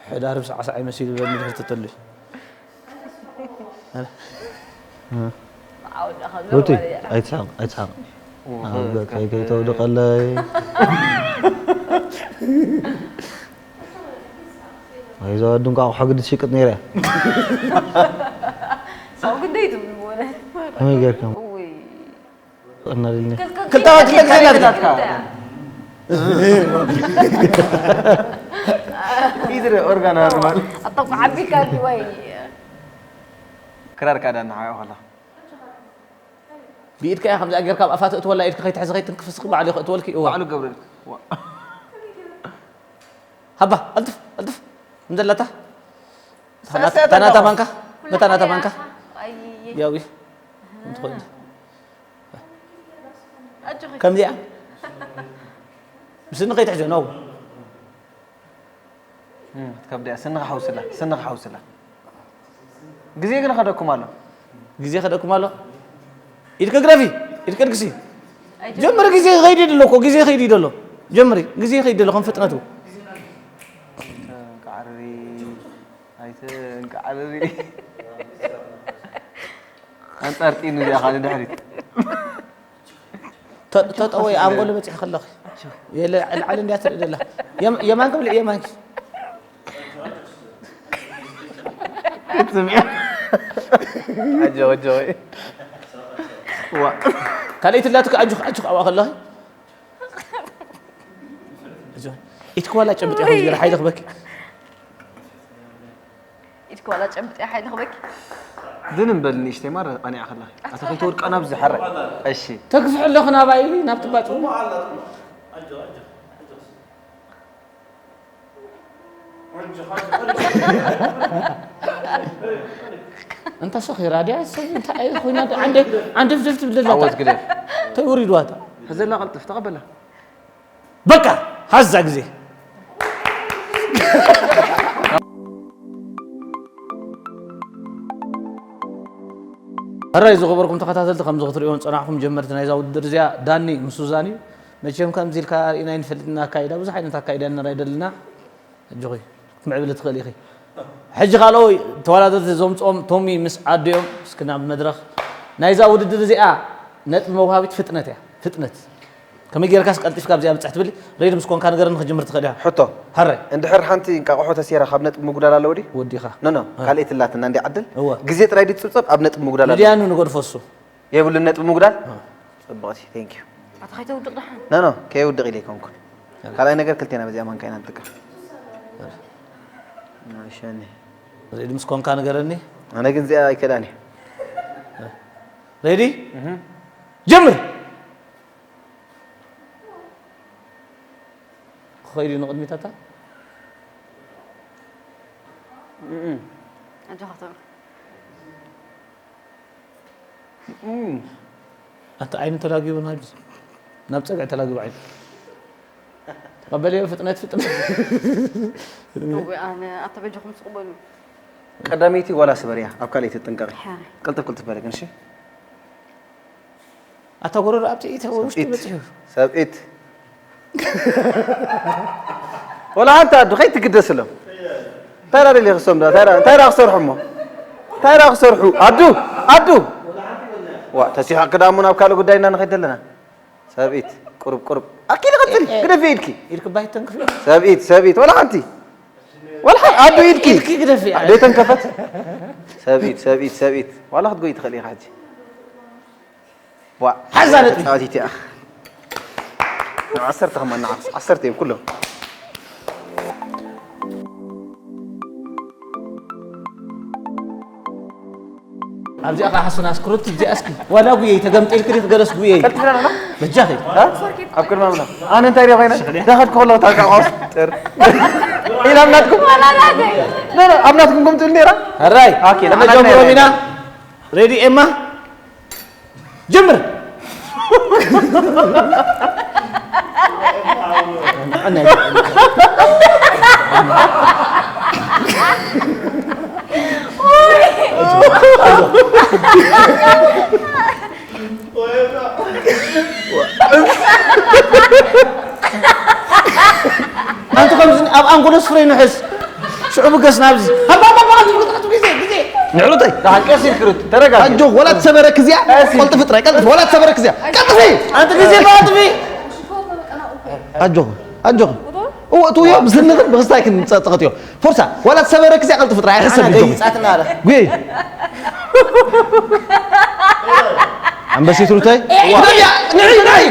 ሕዳርብ ሳዕሳዕ ይመሲሉ በኒ ድሕር ተተሉ። ሩቲ፣ ኣይትስሓቕ፣ ኣይትስሓቕ። ኣብ ገጸይ ከይተውድቐለይ። ኣይዞ፣ ኣዱ እንቋቑሖ ግዲ ትሽቅጥ ነይረ። ሰው ግደይ ትብሉ በለ። ከመይ ጌርኩም? ውይ። እናልኒ። ክልተ ክልተ ግዜ እናትካ። ኢድረ ኦርጋን ሃርማን። ኣቶም ዓቢካ ወይ። ክራር ካዳ ንሓዮ ከላ። ብኢድካ እያ ከምዚኣ ጌርካ ኣብ ኣፋ ተእትወላ፣ ኢድካ ከይትሕዚ ከይትንክፍ ስቕ ባዕሉ እዩ ከእትወልኪ። እዋ። ባዕሉ ገብረልኪ። እዋ። ሃባ፣ ኣልጥፍ፣ ኣልጥፍ። እንደላታ። ሰለስተ ታናታ ተጋው። ማንካ፣ መታናታ ማንካ። ኣይ። ያዊ። እንትኾን። ኣጆኺ። ከምዚኣ። ምስኒ ከይትሕዞ ነው። እም፣ ክትከብድ እያ። ስንኻ ሓውስላ፣ ስንኻ ሓውስላ። ግዜ ግን ኸደኩም ኣሎ። ግዜ ኸደኩም ኣሎ። ኢድኪ ግረፊ፣ ኢድኪ ኣልግሲ። ኣይጆ- ጀምሪ፣ ግዜ ኸይዲ ደሎ እኮ፣ ግዜ ኸይዲ ደሎ። ጀምሪ፣ ግዜ ኸይዲ ደሎ፣ ከም ፍጥነቱ። ኣይትንቃዕርሪ፣ ኣይትንቃዕርሪ። ኣንጻር ጢኑ እዚኣ ኻሊ ድሕሪት። ተ-፣ ተጠወይ ኣንጎሎ በጺሑ ከለኺ። የለ፣ ዕልዓል እንዲያ ትርኢ ደላ። የም-፣ የማንኪ ብልዒ፣ የማንኪ። ክትስምዒ። ኣጆኺ፣ ኣጆኺ። ዋ። ካልኣይቲ ላትኪ ኣጆኺ፣ ኣጆኺ ኣብኣ ከለኺ። ኣጆኺ። ኢትኪ ዋላ ጨብጥ ኢኹም ዝገርም ሓይሊ ክበኪ። ኢድኪ ዋላ ጨብጥያ ሓይሊ ክበኪ። ድን እምበል ንእሽተይ ማር ቀኒዓ ከለኺ። ኣታ ከይተወድቃ ናብዚ ሓራይ። እሺ። ተግፍሕ ኣለኹ ናባይ፣ ናብቲ ባጽዕ። እንተ ሰኺራ ድያ ሰብ እንታይ ኮይና? ዓንደ ዓንደፍደፍ ትብል ዘላ። ዓወት ግደፍ። እንታይ ወሪድዋታ? ሕዘላ ቀልጥፍ፣ ተቐበላ። በቃ፣ ሓዛ ግዜ። ሕራይ ዝኸበርኩም ተኸታተልቲ፣ ከምዚ ክትርእይዎ ዝጸናሕኩም ጀመርቲ ናይዛ ውድድር እዚኣ ዳኒ ምስ ሱዛን እዩ። መቸም ከምዚ ኢልካ ኣርኢና ኣይንፈልጥን ኣካይዳ፣ ብዙሕ ዓይነት ኣካይዳ ንርኢ ደለና። ኣጆኺ ክትምዕብሊ ትኽእሊ ኢኺ። ሕጂ ካልኦይ ተወዳደርቲ ዘምጽኦም ቶሚ ምስ ኣዲኦም እስኪ ናብ መድረኽ። ናይዛ ውድድር እዚኣ ነጥቢ መውሃቢት ፍጥነት እያ። ፍጥነት። ከመይ ጌርካስ ቀልጢፍካ ኣብዚኣ ብጽሕ ትብል? ሬዲ ምስ ኮንካ ንገረኒ ክጅምር ትኽእል ኢኻ። ሕቶ። ሃረይ። እንድሕር ሓንቲ እንቃቑሖ ተሴራ ካብ ነጥቢ ምጉዳል ኣለዎ ድዩ? ወዲኻ። ኖ፣ ኖ፣ እ። ካልኣይቲ ኣላትና እንዲ ዓድል። እወ። ግዜ ጥራይ ድዩ ትጽብጸብ ኣብ ነጥቢ ምጉዳል ኣለዎ? ንድያኑ ንገድፎ እሱ። የብሉን ነጥቢ ምጉዳል? እ። ጽብቕቲ፣ ቴንክ ዩ። ኣታ ከይተውድቕ ደሓን። ኖ፣ ኖ፣ ከየውድቕ ኢለ ኣይኮንኩን። እ። ካልኣይ ነገር ክልቴና በዚኣ ማንካ ኢና ንጥቀም። እ። እሺ፣ እኔ። ሬዲ ምስ ኮንካ ንገረኒ። ኣነ ግን እዚኣ ኣይከዳን እየ። ሬዲ? እህ። ጀምር! ክኸይድ እዩ ንቕድሚት ኣታ? እም። ኣጆኻ ተምር። እም። ኣታ ዓይኑ ተላጊቡ ናብ፣ ናብ ጸግዒ ተላጊቡ ዓይኑ። ተቐበልዮ ፍጥነት፣ ፍጥነት። እወ፣ ኣነ ኣታ በጃኹም ስቕ በሉ። ቀዳመይቲ ዋላ ስበርያ፣ ኣብ ካልኣይቲ ትጥንቀቒ። ሕራይ። ቅልጥፍ ቅልጥፍ በለ ግን፣ እሺ? ኣታ ጎረሮ ኣብ ትዕኢት ውሽጢ ሰብኢት፣ በጺሑ። ሰብኢት። ወላ ሓንቲ ኣዱ ከይትግደስሎም። እንታይ ደኣ ደሊኺ እሶም ደኣ? እንታይ ደኣ፣ እንታይ ደኣ ክሰርሑ እሞ? እንታይ ደኣ ክሰርሑ? ኣዱ፣ ኣዱ። ዋ፣ ተሲሓ ክዳሙ ናብ ካልእ ጉዳይ ኢና ንኸይድ ዘለና። ሰብኢት፣ ቁሩብ፣ ቁሩብ። ኣኪ ንቐጽል፣ እ፣ እ፣ ግደፊ ኢድኪ። ኢድኪ ባይት ተንክፊ። ሰብኢት፣ ሰብኢት፣ ወላ ሓንቲ። ወላ ሓንቲ፣ ኣዱ ኢድኪ። ኢድኪ ግደፊ። ደይተንከፈት። ሰብኢት፣ ሰብኢት፣ ሰብኢት። ዋላ ክትጎይ ትኽእሊ ኢኻ ሕጂ። ዋ፣ ሓዛ ነጥቢ። ተጻዋቲት እያ። ንዓሰርተ ከማን ንዓርስ፣ ዓሰርተ እዮም ኩሎም። ኣብዚኣ ኸዓ ሓሱና ስክሩት፣ እዚኣ እስኪ። ዋላ ጉየይ፣ ተገምጢልኪ ዲኺ ገለስ ጉየይ። ቀልጢፍና ኣለና? በጃኺ። እ? ኣብ ቅድሚ ኣምላኽ። ኣነ እንታይ ድየ ኮይነ? ዳኸድኩ ከለኹ ታንቃ ቆስጥር። ኢላ ኣብ ናትኩም? ኖ፣ ኖ፣ ኣብ ናትኩም ከምትብል ነይራ? ሕራይ። ኦኬ፣ ንዓና ከነጀምሮም ነይራ። ኢና። ሬዲ ኤማ? ጀምር። ኣንቲ ከምዚ ኣብ ኣንጎሎ ስፍረይ ንሕስ። ሽዑ ብገስ ናብዚ። ሃባ፣ ሃባ፣ ሃባ፣ ግዜ፣ ግዜ። ንዕሉተይ። ደሓን ቀስ ኢልኪ ሩት፣ ተረጋጊ። ኣጆኽ፣ ወላ ትሰበረክ እዚኣ። ቀስ ኢልኪ። ቀልጥፊ ጥራይ፣ ቀልጥፊ፣ ወላ ትሰበረክ እዚኣ። ቀልጥፊ! ኣንቲ ግዜ ብኣጥፊ። ኣጆኽ፣ ኣጆኽ። እወ፣ እቱ እዮ፣ ብስንኽን ብኽስታይክን ጸ-፣ ጸቐጥ እዮ። ፎርሳ፣ ወላ ትሰበረክ እዚኣ፣ ቀልጥፊ ጥራይ፣ ኣይሕሰብ ኣነ እጆኹም። ገይጻትና ኣለ። ጉየይ። ኣንበሲት ሩተይ። ዋ። ግደፍያ፣ ንዒ፣ ንዒ።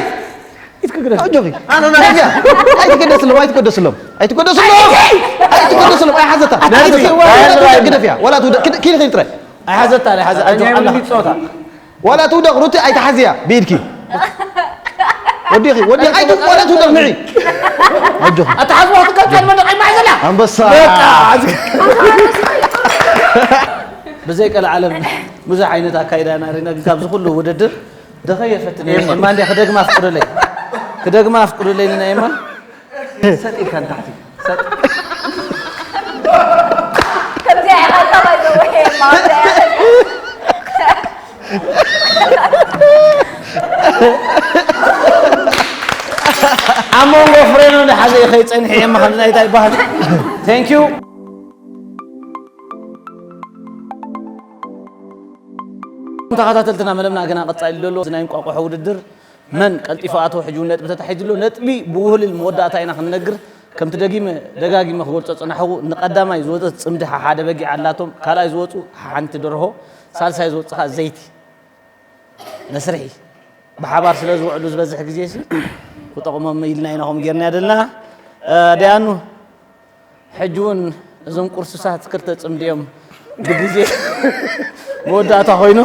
ኢድኪ ግደፍ። ኣጆኺ። ኣነ ና። ግደፍያ። ኣይትገደስሎም፣ ኣይትገደስሎም። ኣይትገደስሎም። ኣይትገደስሎም፣ ኣይሓዘታ። ኣይሓዘታ። ግደፍያ። ዋላ ትውደቅ፣ ኪድ-፣ ኪድ ኺድ ጥራይ። ኣይሓዘታ፣ ኣይሓዘ-፣ ኣጆ፣ ኣጆ፣ ኣላ። ዋላ ትውደቕ፣ ሩቲ ኣይትሓዝያ፣ ብኢድኪ። ወዲኺ፣ ወዲኺ፣ ኣይትውደቕ፣ ዋላ ትውደቕ፣ ንዒ። ኣጆኺ። ኣትሓዝዋ ክትቀጽል መድረቕ ኣይማዕዘላ። ኣንበሳ። በቃ፣ ኣዚ-፣ ብዘይ ቀልዓለም ብዙሕ ዓይነት ኣካይዳ ኢና ርኢና፣ ግን ካብዚ ኩሉ ውድድር ደኸየ ፈትን ኤማ። ኤማ እንድያ ክደግማ ኣፍቅዱለይ። ክደግማ ኣፍቅዱለይ ንና ኤማ። ሰጥ ኢልካ ንታሕቲ። ሰጥ። ከምዚኣ ኢኻ እዛ by the way ኤማ፣ ከምዚኣ ኢኻ። ኣብ መንጎ ፍሬኑ ንሓዘ ከይጸንሕ ኤማ ከምዚ ናይታ ይበሃል። Thank you። ተኸታተልትና መደብና ገና ቀጻሊ ዘሎ እዚ ናይ እንቋቑሖ ውድድር መን ቀልጢፉ ኣቶ ሕጂ እውን ነጥቢ ተታሒዙ ኣሎ። ነጥቢ ብውህልል መወዳእታ ኢና ክንነግር። ከምቲ ደጊመ ደጋጊመ ክገልጾ ዝጸናሕኩ ንቐዳማይ ዝወጸት ጽምዲ ሓደ በጊዕ ኣላቶም፣ ካልኣይ ዝወጹ ሓንቲ ደርሆ፣ ሳልሳይ ዝወጽእ ከኣ ዘይቲ መስርሒ ብሓባር ስለ ዝውዕሉ ዝበዝሕ ግዜ ሲ ክጠቕሞም ኢልና ኢና ከምኡ ጌርና ዘለና። እ፣ ደያኑ ሕጂ እውን እዞም ቁርሱሳት ክልተ ጽምዲ እዮም ብግዜ መወዳእታ ኮይኑ።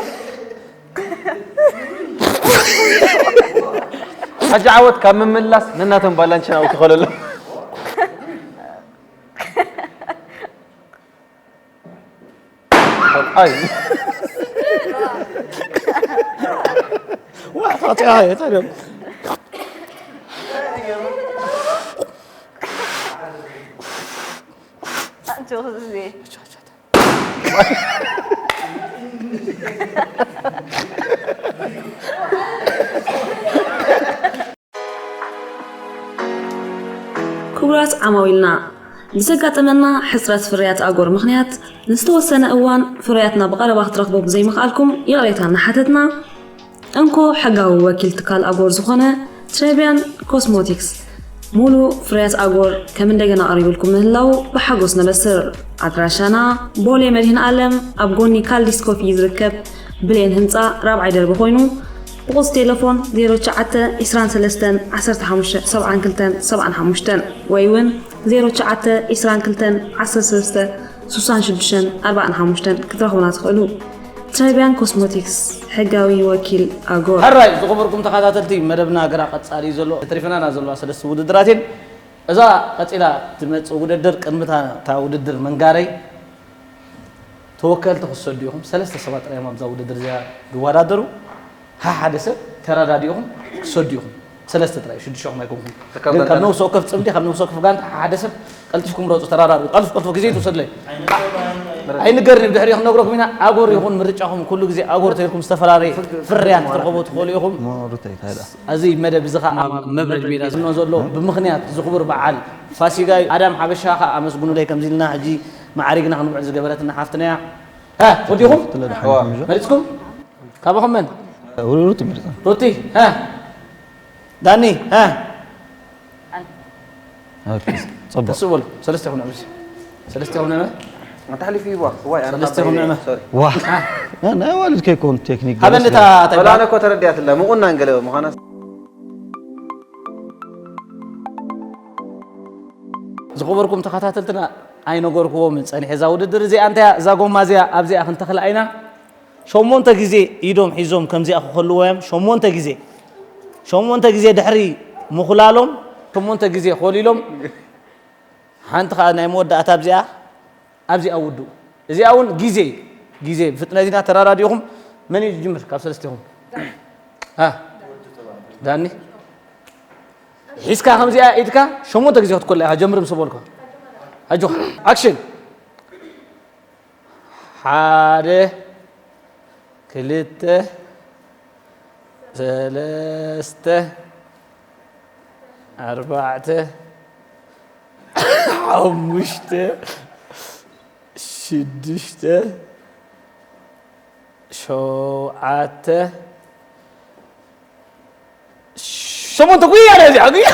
ሕጂ ዓወት ካብ ምምላስ ነናቶም ባላንችን ኣውቲ ከለሎ። ኣይ። ዋ፣ ፋቲያ፣ የታደም። ክቡራት ዓማዊልና፣ ብዘጋጠመና ሕጽረት ፍርያት ኣጎር ምኽንያት ንዝተወሰነ እዋን ፍርያትና ብቐረባ ክትረኽቡ ብዘይምኽኣልኩም ይቕሬታ እናሓተትና፣ እንኮ ሕጋዊ ወኪል ትካል ኣጎር ዝኾነ ትሬቢያን ኮስሞቲክስ ሙሉ ፍርያት ኣጎር ከም እንደገና ኣቕሪብልኩም ምህላዉ ብሓጎስ ነበስር። ኣድራሻና ቦሌ መድህን ኣለም ኣብ ጎኒ ካልዲስ ኮፊ ዝርከብ ብሌን ህንፃ ራብዓይ ደርቢ ኮይኑ ብቁፅ ቴሌፎን ዜሮ ትሽዓተ ዕስራን ሰለስተን ዓሰርተ ሓሙሽተ ሰብዓን ክልተን ሰብዓን ሓሙሽተን ወይ እውን ዜሮ ትሽዓተ ዕስራን ክልተን ዓሰርተ ሰለስተ ስሳን ሽዱሽተን ኣርባን ሓሙሽተን ክትረኽቡና ትኽእሉ። ትራይቢያን ኮስሞቲክስ ሕጋዊ ወኪል ኣጎር። ሕራይ ዝኸበርኩም ተኸታተልቲ መደብና ግና ቀጻሊ እዩ ዘሎ። ተሪፈናና ዘለዋ ሰለስተ ውድድራት እየን። እዛ ቀጺላ ትመጽእ ውድድር ቅድሚ እታ ውድድር ምንጋረይ ተወከልቲ ክትሰዱ ኢኹም። ሰለስተ ሰባት ጥራይ እዮም ኣብዛ ውድድር እዚኣ ዝወዳደሩ። ሓደ ሰብ ተረዳዲእኹም ክትሰዱ ኢኹም። ሰለስተ ጥራይ ሽዱሽኹም ኣይኮንኩም። ግን ካብ ነብሲ ወከፍ ጽምዲ ካብ ነብሲ ወከፍ ጋንታ ሓደ ሰብ ቀልጢፍኩም ምረጹ። ተራራሩ ቀልፍ ቀልፍ ግዜ ትውሰድለይ። ኣይንገርን ብድሕሪ ክንነግረኩም ኢና። ኣጎር ይኹን ምርጫኹም ኩሉ ግዜ ኣጎር ተይልኩም ዝተፈላለየ ፍርያት ክትረኸቡ ትኽእሉ ኢኹም። እዚ መደብ እዚ ከዓ ኣብ መብረድ ሜዳ ዝኖ ዘሎ ብምኽንያት ዝኽቡር በዓል ፋሲጋ እዩ። ኣዳም ሓበሻ ከዓ ኣመስግኑለይ ከምዚ ኢልና ሕጂ ማዕሪግና ክንውዕል ዝገበረትና ሓፍትና እያ። ሃ ወዲኹም መሪፅኩም ካባኹም መን ሩቲ መሪፃ ሩቲ ሃ ዳኒ ሃ ኦኬ፣ ጽቡቅ። ተስኡ በሉ። ሰለስተ ይኹን ዕምሲ። ሰለስተ ይኹን ዕመ። ኣንተ ሓሊፉ ይዋ። ዋይ ኣነ ሰለስተ ይኹን ዕመ። ሶሪ። ዋ ናይ ዋልድ ከይኮን ቴክኒክ ሃበን እታ ተግባር። ኣነ እኮ ተረዲኣትላ ምቑና እንገለ ምዃና። ዝኸበርኩም ተኸታተልትና ኣይነገርክዎም ጸኒሐ እዛ ውድድር እዚኣ እንታይ እያ እዛ ጎማ እዚኣ ኣብዚኣ ክንተኽላ ኢና። ሸሞንተ ግዜ ኢዶም ሒዞም ከምዚኣ ክኸልዎ እዮም። ሸሞንተ ግዜ ሸሞንተ ግዜ ድሕሪ ምኹላሎም ሸሞንተ ግዜ ኮሊሎም ሓንቲ ከዓ ናይ መወዳእታ ኣብዚኣ ኣብዚኣ ውድኡ። እዚኣ እውን ግዜ ግዜ ብፍጥነት ኢና ተራዳዲኹም። መን እዩ ዝጅምር ካብ ሰለስቲኹም? ዳኒ ሒዝካ ከምዚኣ ኢድካ ሸሞንተ ግዜ ክትኮላ ኢኻ። ጀምር ምስ በልኩ ኣጆኻ። ኣክሽን። ሓደ ክልተ ሰለስተ ኣርባዕተ ሓሙሽተ ሽዱሽተ ሸውዓተ ሸሞንተ ጉያ እያ እዚኣ ጉያ።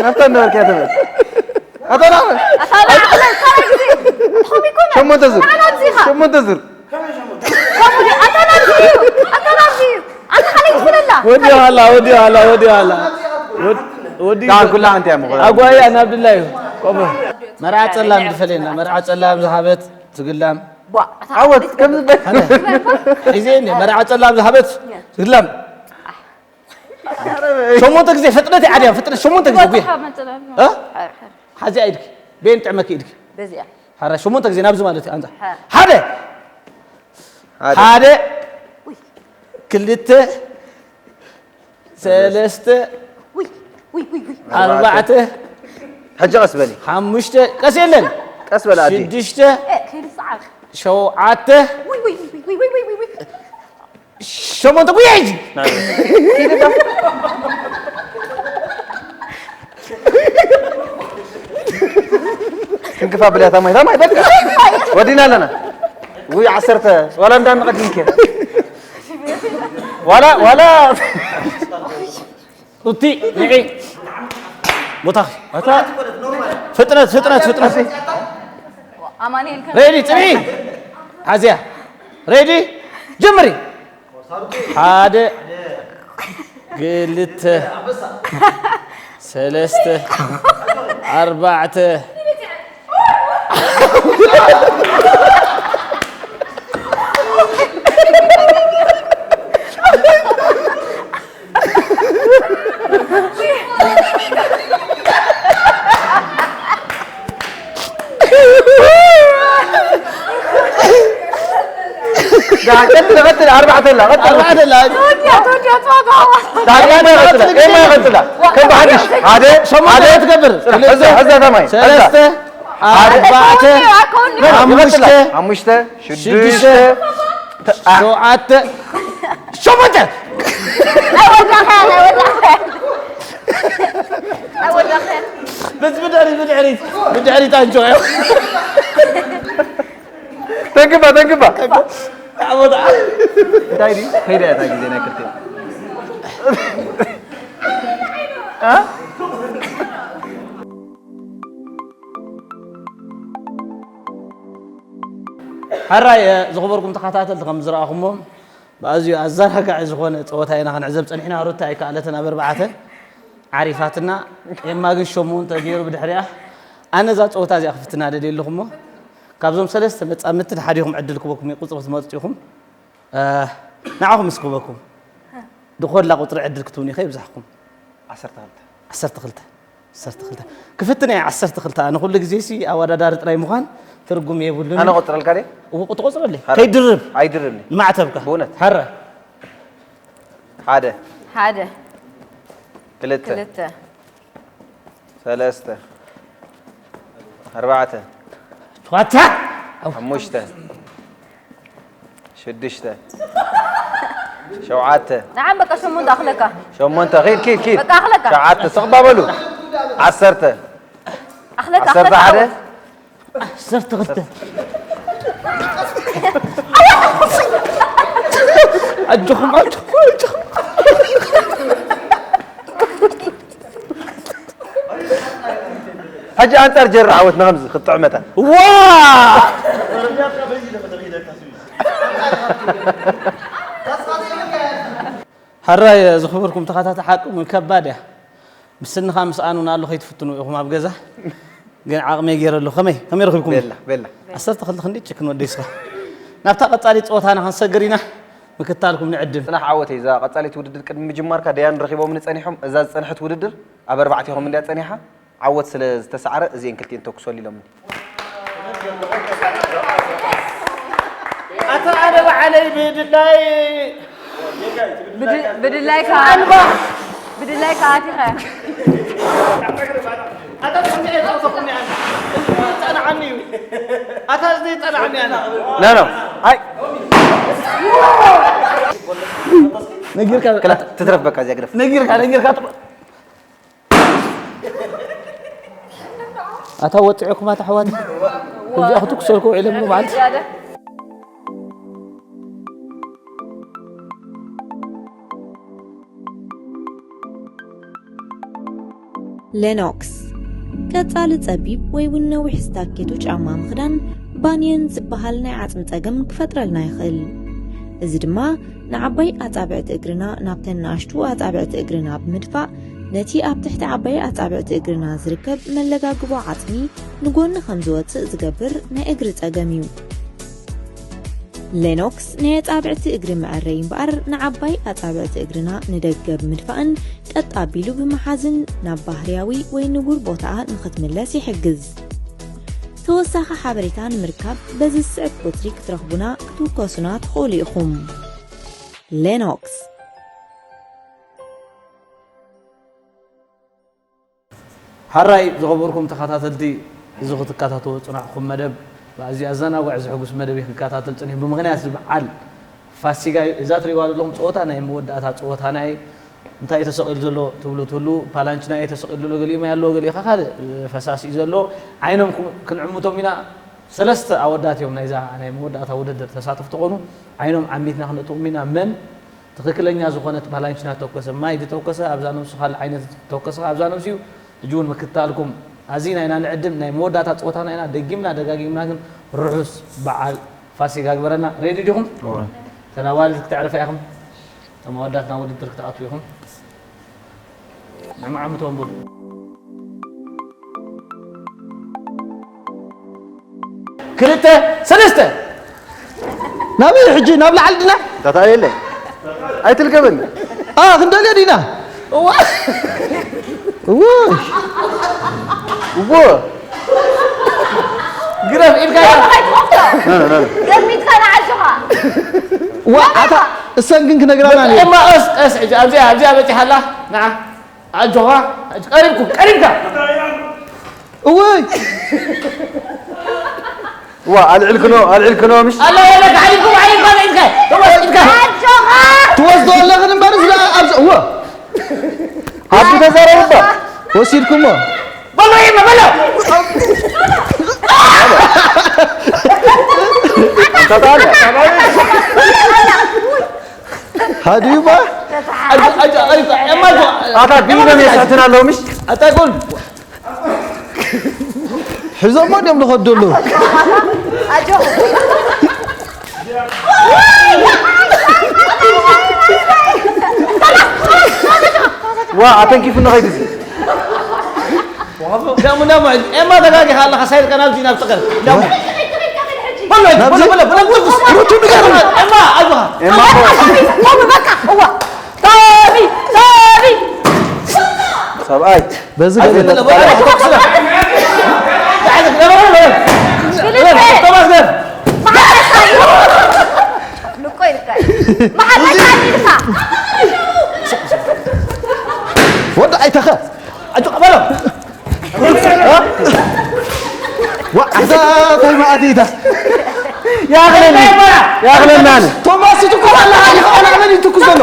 ናብታ እንዳበልካ እያ ተመልስ። ኣታ ናበል። ሸሞንተ ዙር። ሸሞንተ ዙር። ወዲያ ኣላ ወዲያ ኣላ ወዲያ ኣላ። ወዲ ዳን ኩላ ኣንተ ያም ኣጓያ ናብ ድላዩ። ቆቦ መርዓ ጸላም ዝፈለየና መርዓ ጸላም ዝሃበት ትግላም። ዓወት ከም ዝበል ሒዜ መርዓ ጸላም ዝሃበት ትግላም። ሸሞንተ ግዜ ፍጥነት ዓድያ ፍጥነት ሸሞንተ ግዜ ጉያ። ሓዚ ኢድኪ ቤን ጥዕመኪ ኢድኪ። ሓራ ሸሞንተ ግዜ ናብዚ ማለት እዩ። ኣንዛ ሓደ ሓደ ክልተ ሰለስተ ኣርባዕተ ሕጂ ቀስ በሊ ሓሙሽተ ቀስ የለን ቀስ በል ኣዲ ሽዱሽተ ሸውዓተ ሸሞንተ ጉያ ሕጂ ክንክፋ ብልያታ ማይ ማይ በቃ ወዲና ኣለና ውይ ዓሰርተ ዋላ እንዳንቐድም ከ ዋላ ዋላ ሩቲ ንዒ ቦታኺ ፍጥነት ፍጥነት ፍጥነት ሬዲ ፅንዒ ሓዚያ ሬዲ ጀምሪ ሓደ ክልተ ሰለስተ ኣርባዕተ ዳ-፣ ቀጥል፣ ቀጥል፣ ኣርባዕተ ኣላ፣ ቀጥል። ኣርባዕተ ኣላ። ተወዲያ፣ ተወዲያ፣ ተወዲያ። ዳ-፣ ኤማ ይቐጽላ፣ ኤማ ይቐጽላ። ከም ብሓድሽ፣ ሓደ፣ ሸሞንተ ሓደ፣ ትገብር። ጽናሕ፣ ሕዛ፣ ሕዛ፣ ተማይ፣ ሕዛ። ሰለስተ፣ ኣርባዕተ፣ ኣርባዕተ፣ ኣርባዕተ፣ ሓሙሽተ፣ ሓሙሽተ፣ ሽዱሽተ፣ ሽዱሽተ፣ ተ-፣ አ-፣ ሸውዓተ፣ ሸሞንተ። ኣይወዳእኻን፣ ኣይወዳእኻን። ኣይወዳእኻን። በዚ ብድሕሪት፣ ብድሕሪት፣ ብድሕሪት ኣንጆ። ተንክባ፣ ተንክባ። እንታይ ድዩ? ከይዳ እያ እታ ግዜ ናይ ክልቲኦም። እ? ሕራይ፣ እ፣ ዝኸበርኩም ተኸታተልቲ፣ ከም ዝረኣኹሞ፣ ብኣዝዩ ኣዘናጋዒ ዝኾነ ጸወታ ኢና ክንዕዘብ ጸኒሕና። ሩታ ኣይከኣለትን ኣብ ኣርባዕተ ዓሪፋትና። ኤማ ግን ሸሞንተ ገይሩ ብድሕሪኣ። ኣነ እዛ ጸወታ እዚኣ ክፍትና ደልየ ኣለኹ እሞ፣ ካብዞም ሰለስተ መጻምድቲ ንሓዲኹም ዕድል ክበኩም እዩ፣ ቁጽሪ ትመርጹ ኢኹም። እ፣ ንዓኹም ምስ ክበኩም። ድኾላ ቁጽሪ ዕድል ክትብኒ ከይብዛሕኩም። ዓሰርተ ክልተ። ዓሰርተ ክልተ። ዓሰርተ ክልተ። ክፍትን እየ ዓሰርተ ክልተ። ኣነ ኩሉ ግዜ ሲ ኣወዳዳሪ ጥራይ ምዃን ትርጉም የብሉን። ኣነ ቆጽረልካ ድየ? እዎ፣ ትቆጽረለይ። ሐረ። ከይድርብ። ኣይድርብን። ንማዕተብካ። ብእውነት። ሐረ። ሓደ። ሓደ። ክልተ። ክልተ። ሰለስተ። ኣርባዕተ። ሸውዓተ። ሓሙሽተ። ሽዱሽተ። ሸውዓተ። ንዓም በቃ ሸሞንተ ኣኽለካ። ሸሞንተ። ኪድ፣ ኪድ፣ ኪድ። በቃ ኣኽለካ። ሸውዓተ። ተቕባበሉ። ዓሰርተ። ኣኽለካ፣ ዓሰርተ ኣኽለካ ሓደ። ዓወት። ዓሰርተ ክልተ። ኣጆኹም፣ ኣጆኹም፣ ኣጆኹም። ሕጂ ኣንጻር ጀሪ ዓወት ንኸምዚ ክትጥዕመታ። ዋ! ሕራይ ዝኽብርኩም ተኸታተ ሓቂ እውን ከባድ እያ። ምስንኻ ምስኣኑን ኣሎ ከይትፍትኑ ኢኹም ኣብ ገዛ። ግን ዓቕመይ ገይረ ኣለኹ። ከመይ፣ ከመይ ረኺብኩም? ቤላ፣ ቤላ። ዓሰርተ ክልተ ክንዲ ጭክን ወደይ ስኻ። ናብታ ቀጻሊት ጸወታና ክንሰግር ኢና። ምክታልኩም ንዕድም። ጽናሕ ዓወተይ፣ እዛ ቀጻሊት ውድድር ቅድሚ ምጅማርካ ደያን ረኺቦምኒ ጸኒሖም። እዛ ዝጸንሐት ውድድር ኣብ ኣርባዕቴኹም እንድያ ጸኒሓ። ዓወት ስለ ዝተሳዕረ እዚኤን ክልቲኤን ተኩሰሉ ኢሎምኒ። ኣታ ኣነ ባዕለይ ብድላይ ብድ-፣ ብድላይካ፣ ኣልባ። ብድላይካ ኣቲኻ። ኣታ ስሚዐ ጸውተኹኒ ኣነ። ጸንዓኒ እዩ። ኣታ እዚ ጸንዓኒ ኣነ። ኖ፣ ኖ። ኣይ። ነጊርካ፣ ክላ-፣ ትትረፍ በቃ እዚኣ ግደፍ። ነጊርካ፣ ነጊርካ። ኣታ ወጽዕኩም ኣታ ኣሕዋት። እዚኣ ክትኩሰልኩ ውዒለ ሙሉ መዓልቲ። ሌኖክስ ቀጻሊ ጸቢብ ወይ እውን ነዊሕ ስታኬቶ ጫማ ምኽዳን ባንየን ዝበሃል ናይ ዓጽሚ ጸገም ክፈጥረልና ይኽእል። እዚ ድማ ንዓባይ ኣጻብዕቲ እግርና ናብተን ንኣሽቱ ኣጻብዕቲ እግርና ብምድፋእ፣ ነቲ ኣብ ትሕቲ ዓባይ ኣጻብዕቲ እግርና ዝርከብ መለጋግቦ ዓጽሚ ንጎኒ ከም ዝወጽእ ዝገብር ናይ እግሪ ጸገም እዩ። ሌኖክስ ናይ ኣጻብዕቲ እግሪ መዐረዪ እምበኣር፣ ንዓባይ ኣጻብዕቲ እግርና ንደገ ብምድፋእን ቀጥ ኣቢሉ ብምሓዝን ናብ ባህርያዊ ወይ ንቡር ቦታኣ ንኽትምለስ ይሕግዝ። ተወሳኺ ሓበሬታ ንምርካብ በዚ ዝስዕብ ቁጽሪ ክትረኽቡና ክትውከሱና ትኽእሉ ኢኹም። ሌኖክስ። ሓራይ ዝኸበርኩም ተኸታተልቲ፣ እዚ ክትከታተሉ ዝጸናሕኩም መደብ፣ ብኣዝዩ ኣዘናጋዒ ዘሕጉስ መደብ እዩ ክከታተል ጸኒሑ። ብምኽንያት እዚ በዓል ፋሲጋ እዩ። እዛ ትርእይዋ ዘለኹም ጸወታ ናይ መወዳእታ ጸወታና እዩ። እንታይ እዩ ተሰቒሉ ዘሎ ትብሉ ትህሉ፣ ፓላንችና እዩ ተሰቒሉ ዘሎ፣ ገሊኡ ማይ ኣለዎ፣ ገሊኡ ከ ካልእ ፈሳሲ እዩ ዘሎ። ዓይኖም ክን-፣ ክንዕምቶም ኢና። ሰለስተ ኣወዳት እዮም ናይዛ ናይ መወዳእታ ውድድር ተሳተፍቲ ዝኾኑ። ዓይኖም ዓሚትና ክነእትዎም ኢና። መን ትኽክለኛ ዝኾነት ፓላንችና ተኮሰ፣ ማይ ዝተኮሰ ኣብዛ ነብሱ፣ ካልእ ዓይነት ዝተኮሰ ኣብዛ ነብሱ እዩ። ሕጂ እውን ምክትታልኩም ኣዚና ኢና ንዕድም። ናይ መወዳእታ ጸወታና ኢና። ደጊምና ደጋጊምና ግን ርሑስ በዓል ፋሲጋ ግበረና። ሬዲ ዲኹም? እወ። እተን ኣዋልድ ክተዕርፋ ኢኹም። እቶም ኣወዳት ናብ ውድድር ክትኣትዉ ኢኹም። ንዕማዖም እቶም በሉ። ክልተ፣ ሰለስተ። ናበይ ሕጂ? ናብ ላዕሊ ድና? ታታ የለ። ኣይትልገበኒ። ኣ፣ ክንደልዮ ዲና? እዋ። እዎ። እዎ። ግረፍ ኢልካ። ኖ፣ ኖ፣ ኖ። ገሚትካ ንዓሽኻ። ዋ ኣታ እሰን ግን ክነግራና ነይሩ። እማ ቀስ ቀስ ሕጂ ኣብዚኣ ኣብዚኣ በጺሓ ኣላ። ንዓ ኣጆኻ ቀሪብኩ ቀሪብካ እወይ ዋ ኣልዕልክኖ ኣልዕልክኖ ምሽ ኣላ ወላ ተዓሊምኩም ዓሊምካ ኢድካ ተወስ ኢድካ ትወስዶ ኣለኽን እምበር ስለ ኣብዚ እወ ኣዱ ተዛረብባ ወሲድኩሞ በሎ ይመ በሎ ተጣለ ሃዲዩባ ኣጆ ኣጆ ቀሪብካ እማ ኣጆ ኣታ ቢኖም የስሕትና ኣለዉ ምሽ ኣታ ጎል ሒዞሞ ድዮም ዝኸዱ ኣለዉ ዋ ኣተንኪፉ ንኸይድ እዚ ዳሙ ዳሙ ኤማ ተጋጊኻ ኣለኻ ሳይድካ ናብዚ ናብ ጥቕር ዳሙ በሎ በሎ በሎ በሎ ሩቱ ንገር ኤማ ኣጆኻ ኤማ እኮ ቶሚ በቃ እዋ ቶሚ ቶሚ ሰብኣይ በዚ ኣይ ገለ ዘለ- ግልበጥ ቶማስ ገር መሓረሻ እዩ ንቆ ይልካ መሓረሻ ይልካ ወዲ ኣይተኸ ኣጆ ቀበሎ ዋዕዛ እንታይ ማእቲታ ያኽለኒ ያኽለናኒ ቶማስ ትኩስ ኣለኻ ይኸኣል ኣመን ይትኩስ ዘሎ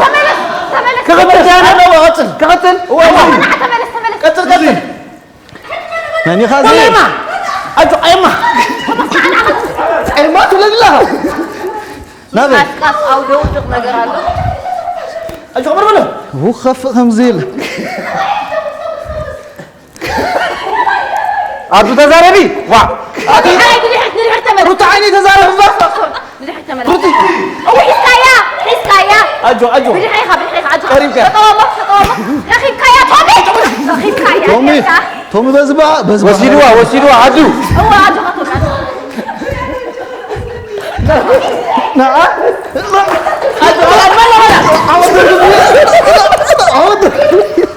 ክቕጥል ኣለዎ ቀፅል ክቕጥል ቀፅል ቀፅል መኒኻ እዚ ኤማ ኣጆ ኤማ ኤማ ትብለኒ ኣለኻ ናበይ ቃስ ኣውደ ውድቕ ነገር ኣሎ ኣጆ ቀበሎ ውኸፍእ ከምዚ ኢል ኣዱ ተዛረቢ ዋ ንድሕር ንድሕር ተመለስ ሩታ ዓይነይ ተዛረብ እባ ንድሕር ተመለስ እው ሒዝካያ ሒዝካያ ኣጆ ኣጆ ብድሕሪኻ ብድሕሪኻ ኣጆ ቀሪብካ። ተጠወሞ ተጠወሞ ረኺብካያ ቶሚ ረኺብካያ ቶሚ ጌታ ቶሚ በዝባ በዝባ ወሲድዋ ወሲድዋ ኣዱ እዋ ኣጆኻ ቶሚ ኣጆኻ ንዓ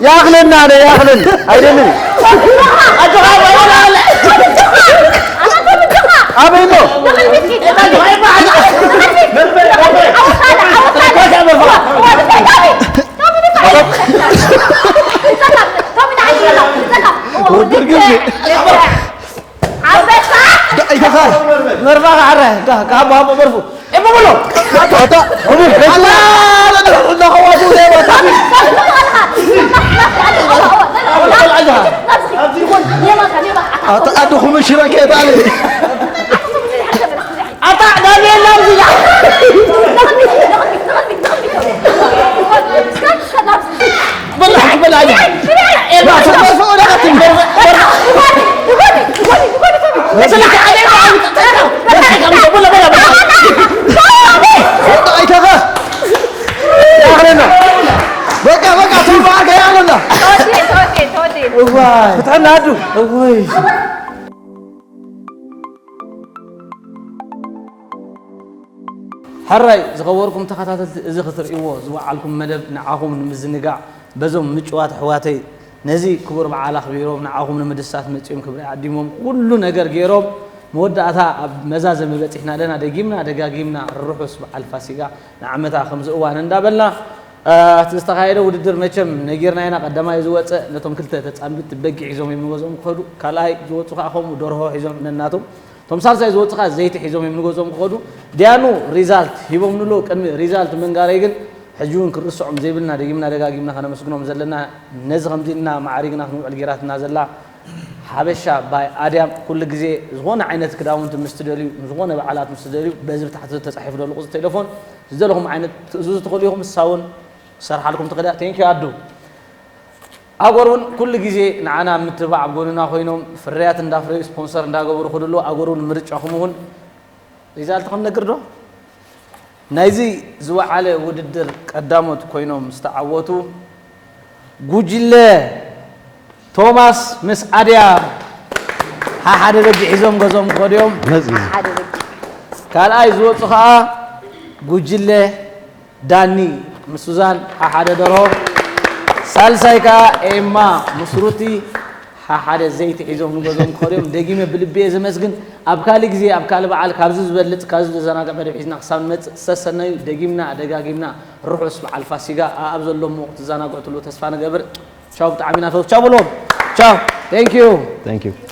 ያኽለና ነ ያኽለን ኣይደልን ኣበይ ሞ ኣይተኻ መርፋ ካዕረ ካብ ሃቦ መርፉ ኤሞ በሎ ኣታ እንዳኸዋቱ ዘይባታ ኣታ ኣድኹም ሽረከ ባለ ኣታ ዳንኤል ናብዚ በላ በላ ኣይተኻ በቃ በቃ ተባርከ ያለና ፍትሕና ኣዱ ሕራይ ዝኸበርኩም ተኸታተልቲ እዚ ክትርእይዎ ዝወዓልኩም መደብ ንዓኹም ንምዝንጋዕ በዞም ምጭዋት ኣሕዋተይ ነዚ ክቡር በዓል ኣኽቢሮም ንዓኹም ንምድሳት መጺኦም ክብሪ ዓዲሞም ኩሉ ነገር ገይሮም መወዳእታ ኣብ መዛዘሚ በጺሕና ኣለና። ደጊምና ደጋጊምና ርሑስ በዓል ፋሲጋ ንዓመታ ከምዚ እዋን እንዳበልና እቲ ዝተኻየደ ውድድር መቸም ነጊርና ኢና። ቀዳማይ ዝወፀ ነቶም ክልተ ተፃንብቲ በጊዕ ሒዞም እዮም ንገዝኦም ክኸዱ። ካልኣይ ዝወፁ ከዓ ከምኡ ደርሆ ሒዞም ነናቶም እቶም ሳልሳይ ዝወፁ ከዓ ዘይቲ ሒዞም እዮም ንገዝኦም ክኸዱ። ዲያኑ ሪዛልት ሂቦም ንሎ ቅድሚ ሪዛልት ምንጋረይ ግን ሕጂ እውን ክንርስዖም ዘይብልና ደጊምና ደጋጊምና ከነመስግኖም ዘለና ነዚ ከምዚ ኢልና ማዕሪግና ክንውዕል ጌራትና ዘላ ሓበሻ ባይ ኣድያም ኩሉ ግዜ ዝኾነ ዓይነት ክዳውንቲ ምስ ትደልዩ ዝኾነ በዓላት ምስ ትደልዩ በዚ ብታሕቲ ተፃሒፉ ዘሎ ቁፅሪ ቴሌፎን ዝደለኹም ዓይነት ትእዝዙ ትኽእሉ ኢኹም። ንሳ እውን ሰርሓልኩም ትኽእል እያ። ቴንኪዩ ኣዱ። ኣጎር እውን ኩሉ ግዜ ንዓና ኣብ ምትብባዕ ኣብ ጎንና ኮይኖም ፍርያት እንዳፍረዩ ስፖንሰር እንዳገበሩ ክድሉ ኣጎር እውን ምርጫኹም እውን ሪዛልት ክንነግር ዶ? ናይዚ ዝወዓለ ውድድር ቀዳሞት ኮይኖም ዝተዓወቱ ጉጅለ ቶማስ ምስ ኣድያ ሓሓደ በጊ ሒዞም ገዞም ክኸዱ እዮም። ካልኣይ ዝወፁ ከዓ ጉጅለ ዳኒ ምስ ሱዛን ሓሓደ ደርሆ፣ ሳልሳይ ከዓ ኤማ ምስ ሩቲ ሓደ ዘይቲ ሒዞም ንገዝኦም ክኸዱ እዮም። ደጊመ ብልቢ እየ ዘመስግን። ኣብ ካልእ ግዜ ኣብ ካልእ በዓል ካብዚ ዝበልጽ ካብዚ ዘዘናግዕ መደብ ሒዝና ክሳብ ንመጽእ ሰሰነዩ። ደጊምና ደጋጊምና ርሑስ በዓል ፋሲጋ። ኣኣብ ዘለሞ ክትዘናግዑ ትሉ ተስፋ ንገብር። ቻው፣ ብጣዕሚ ኢና ፈ ቻው በሎም። ቻው። Thank you። Thank you።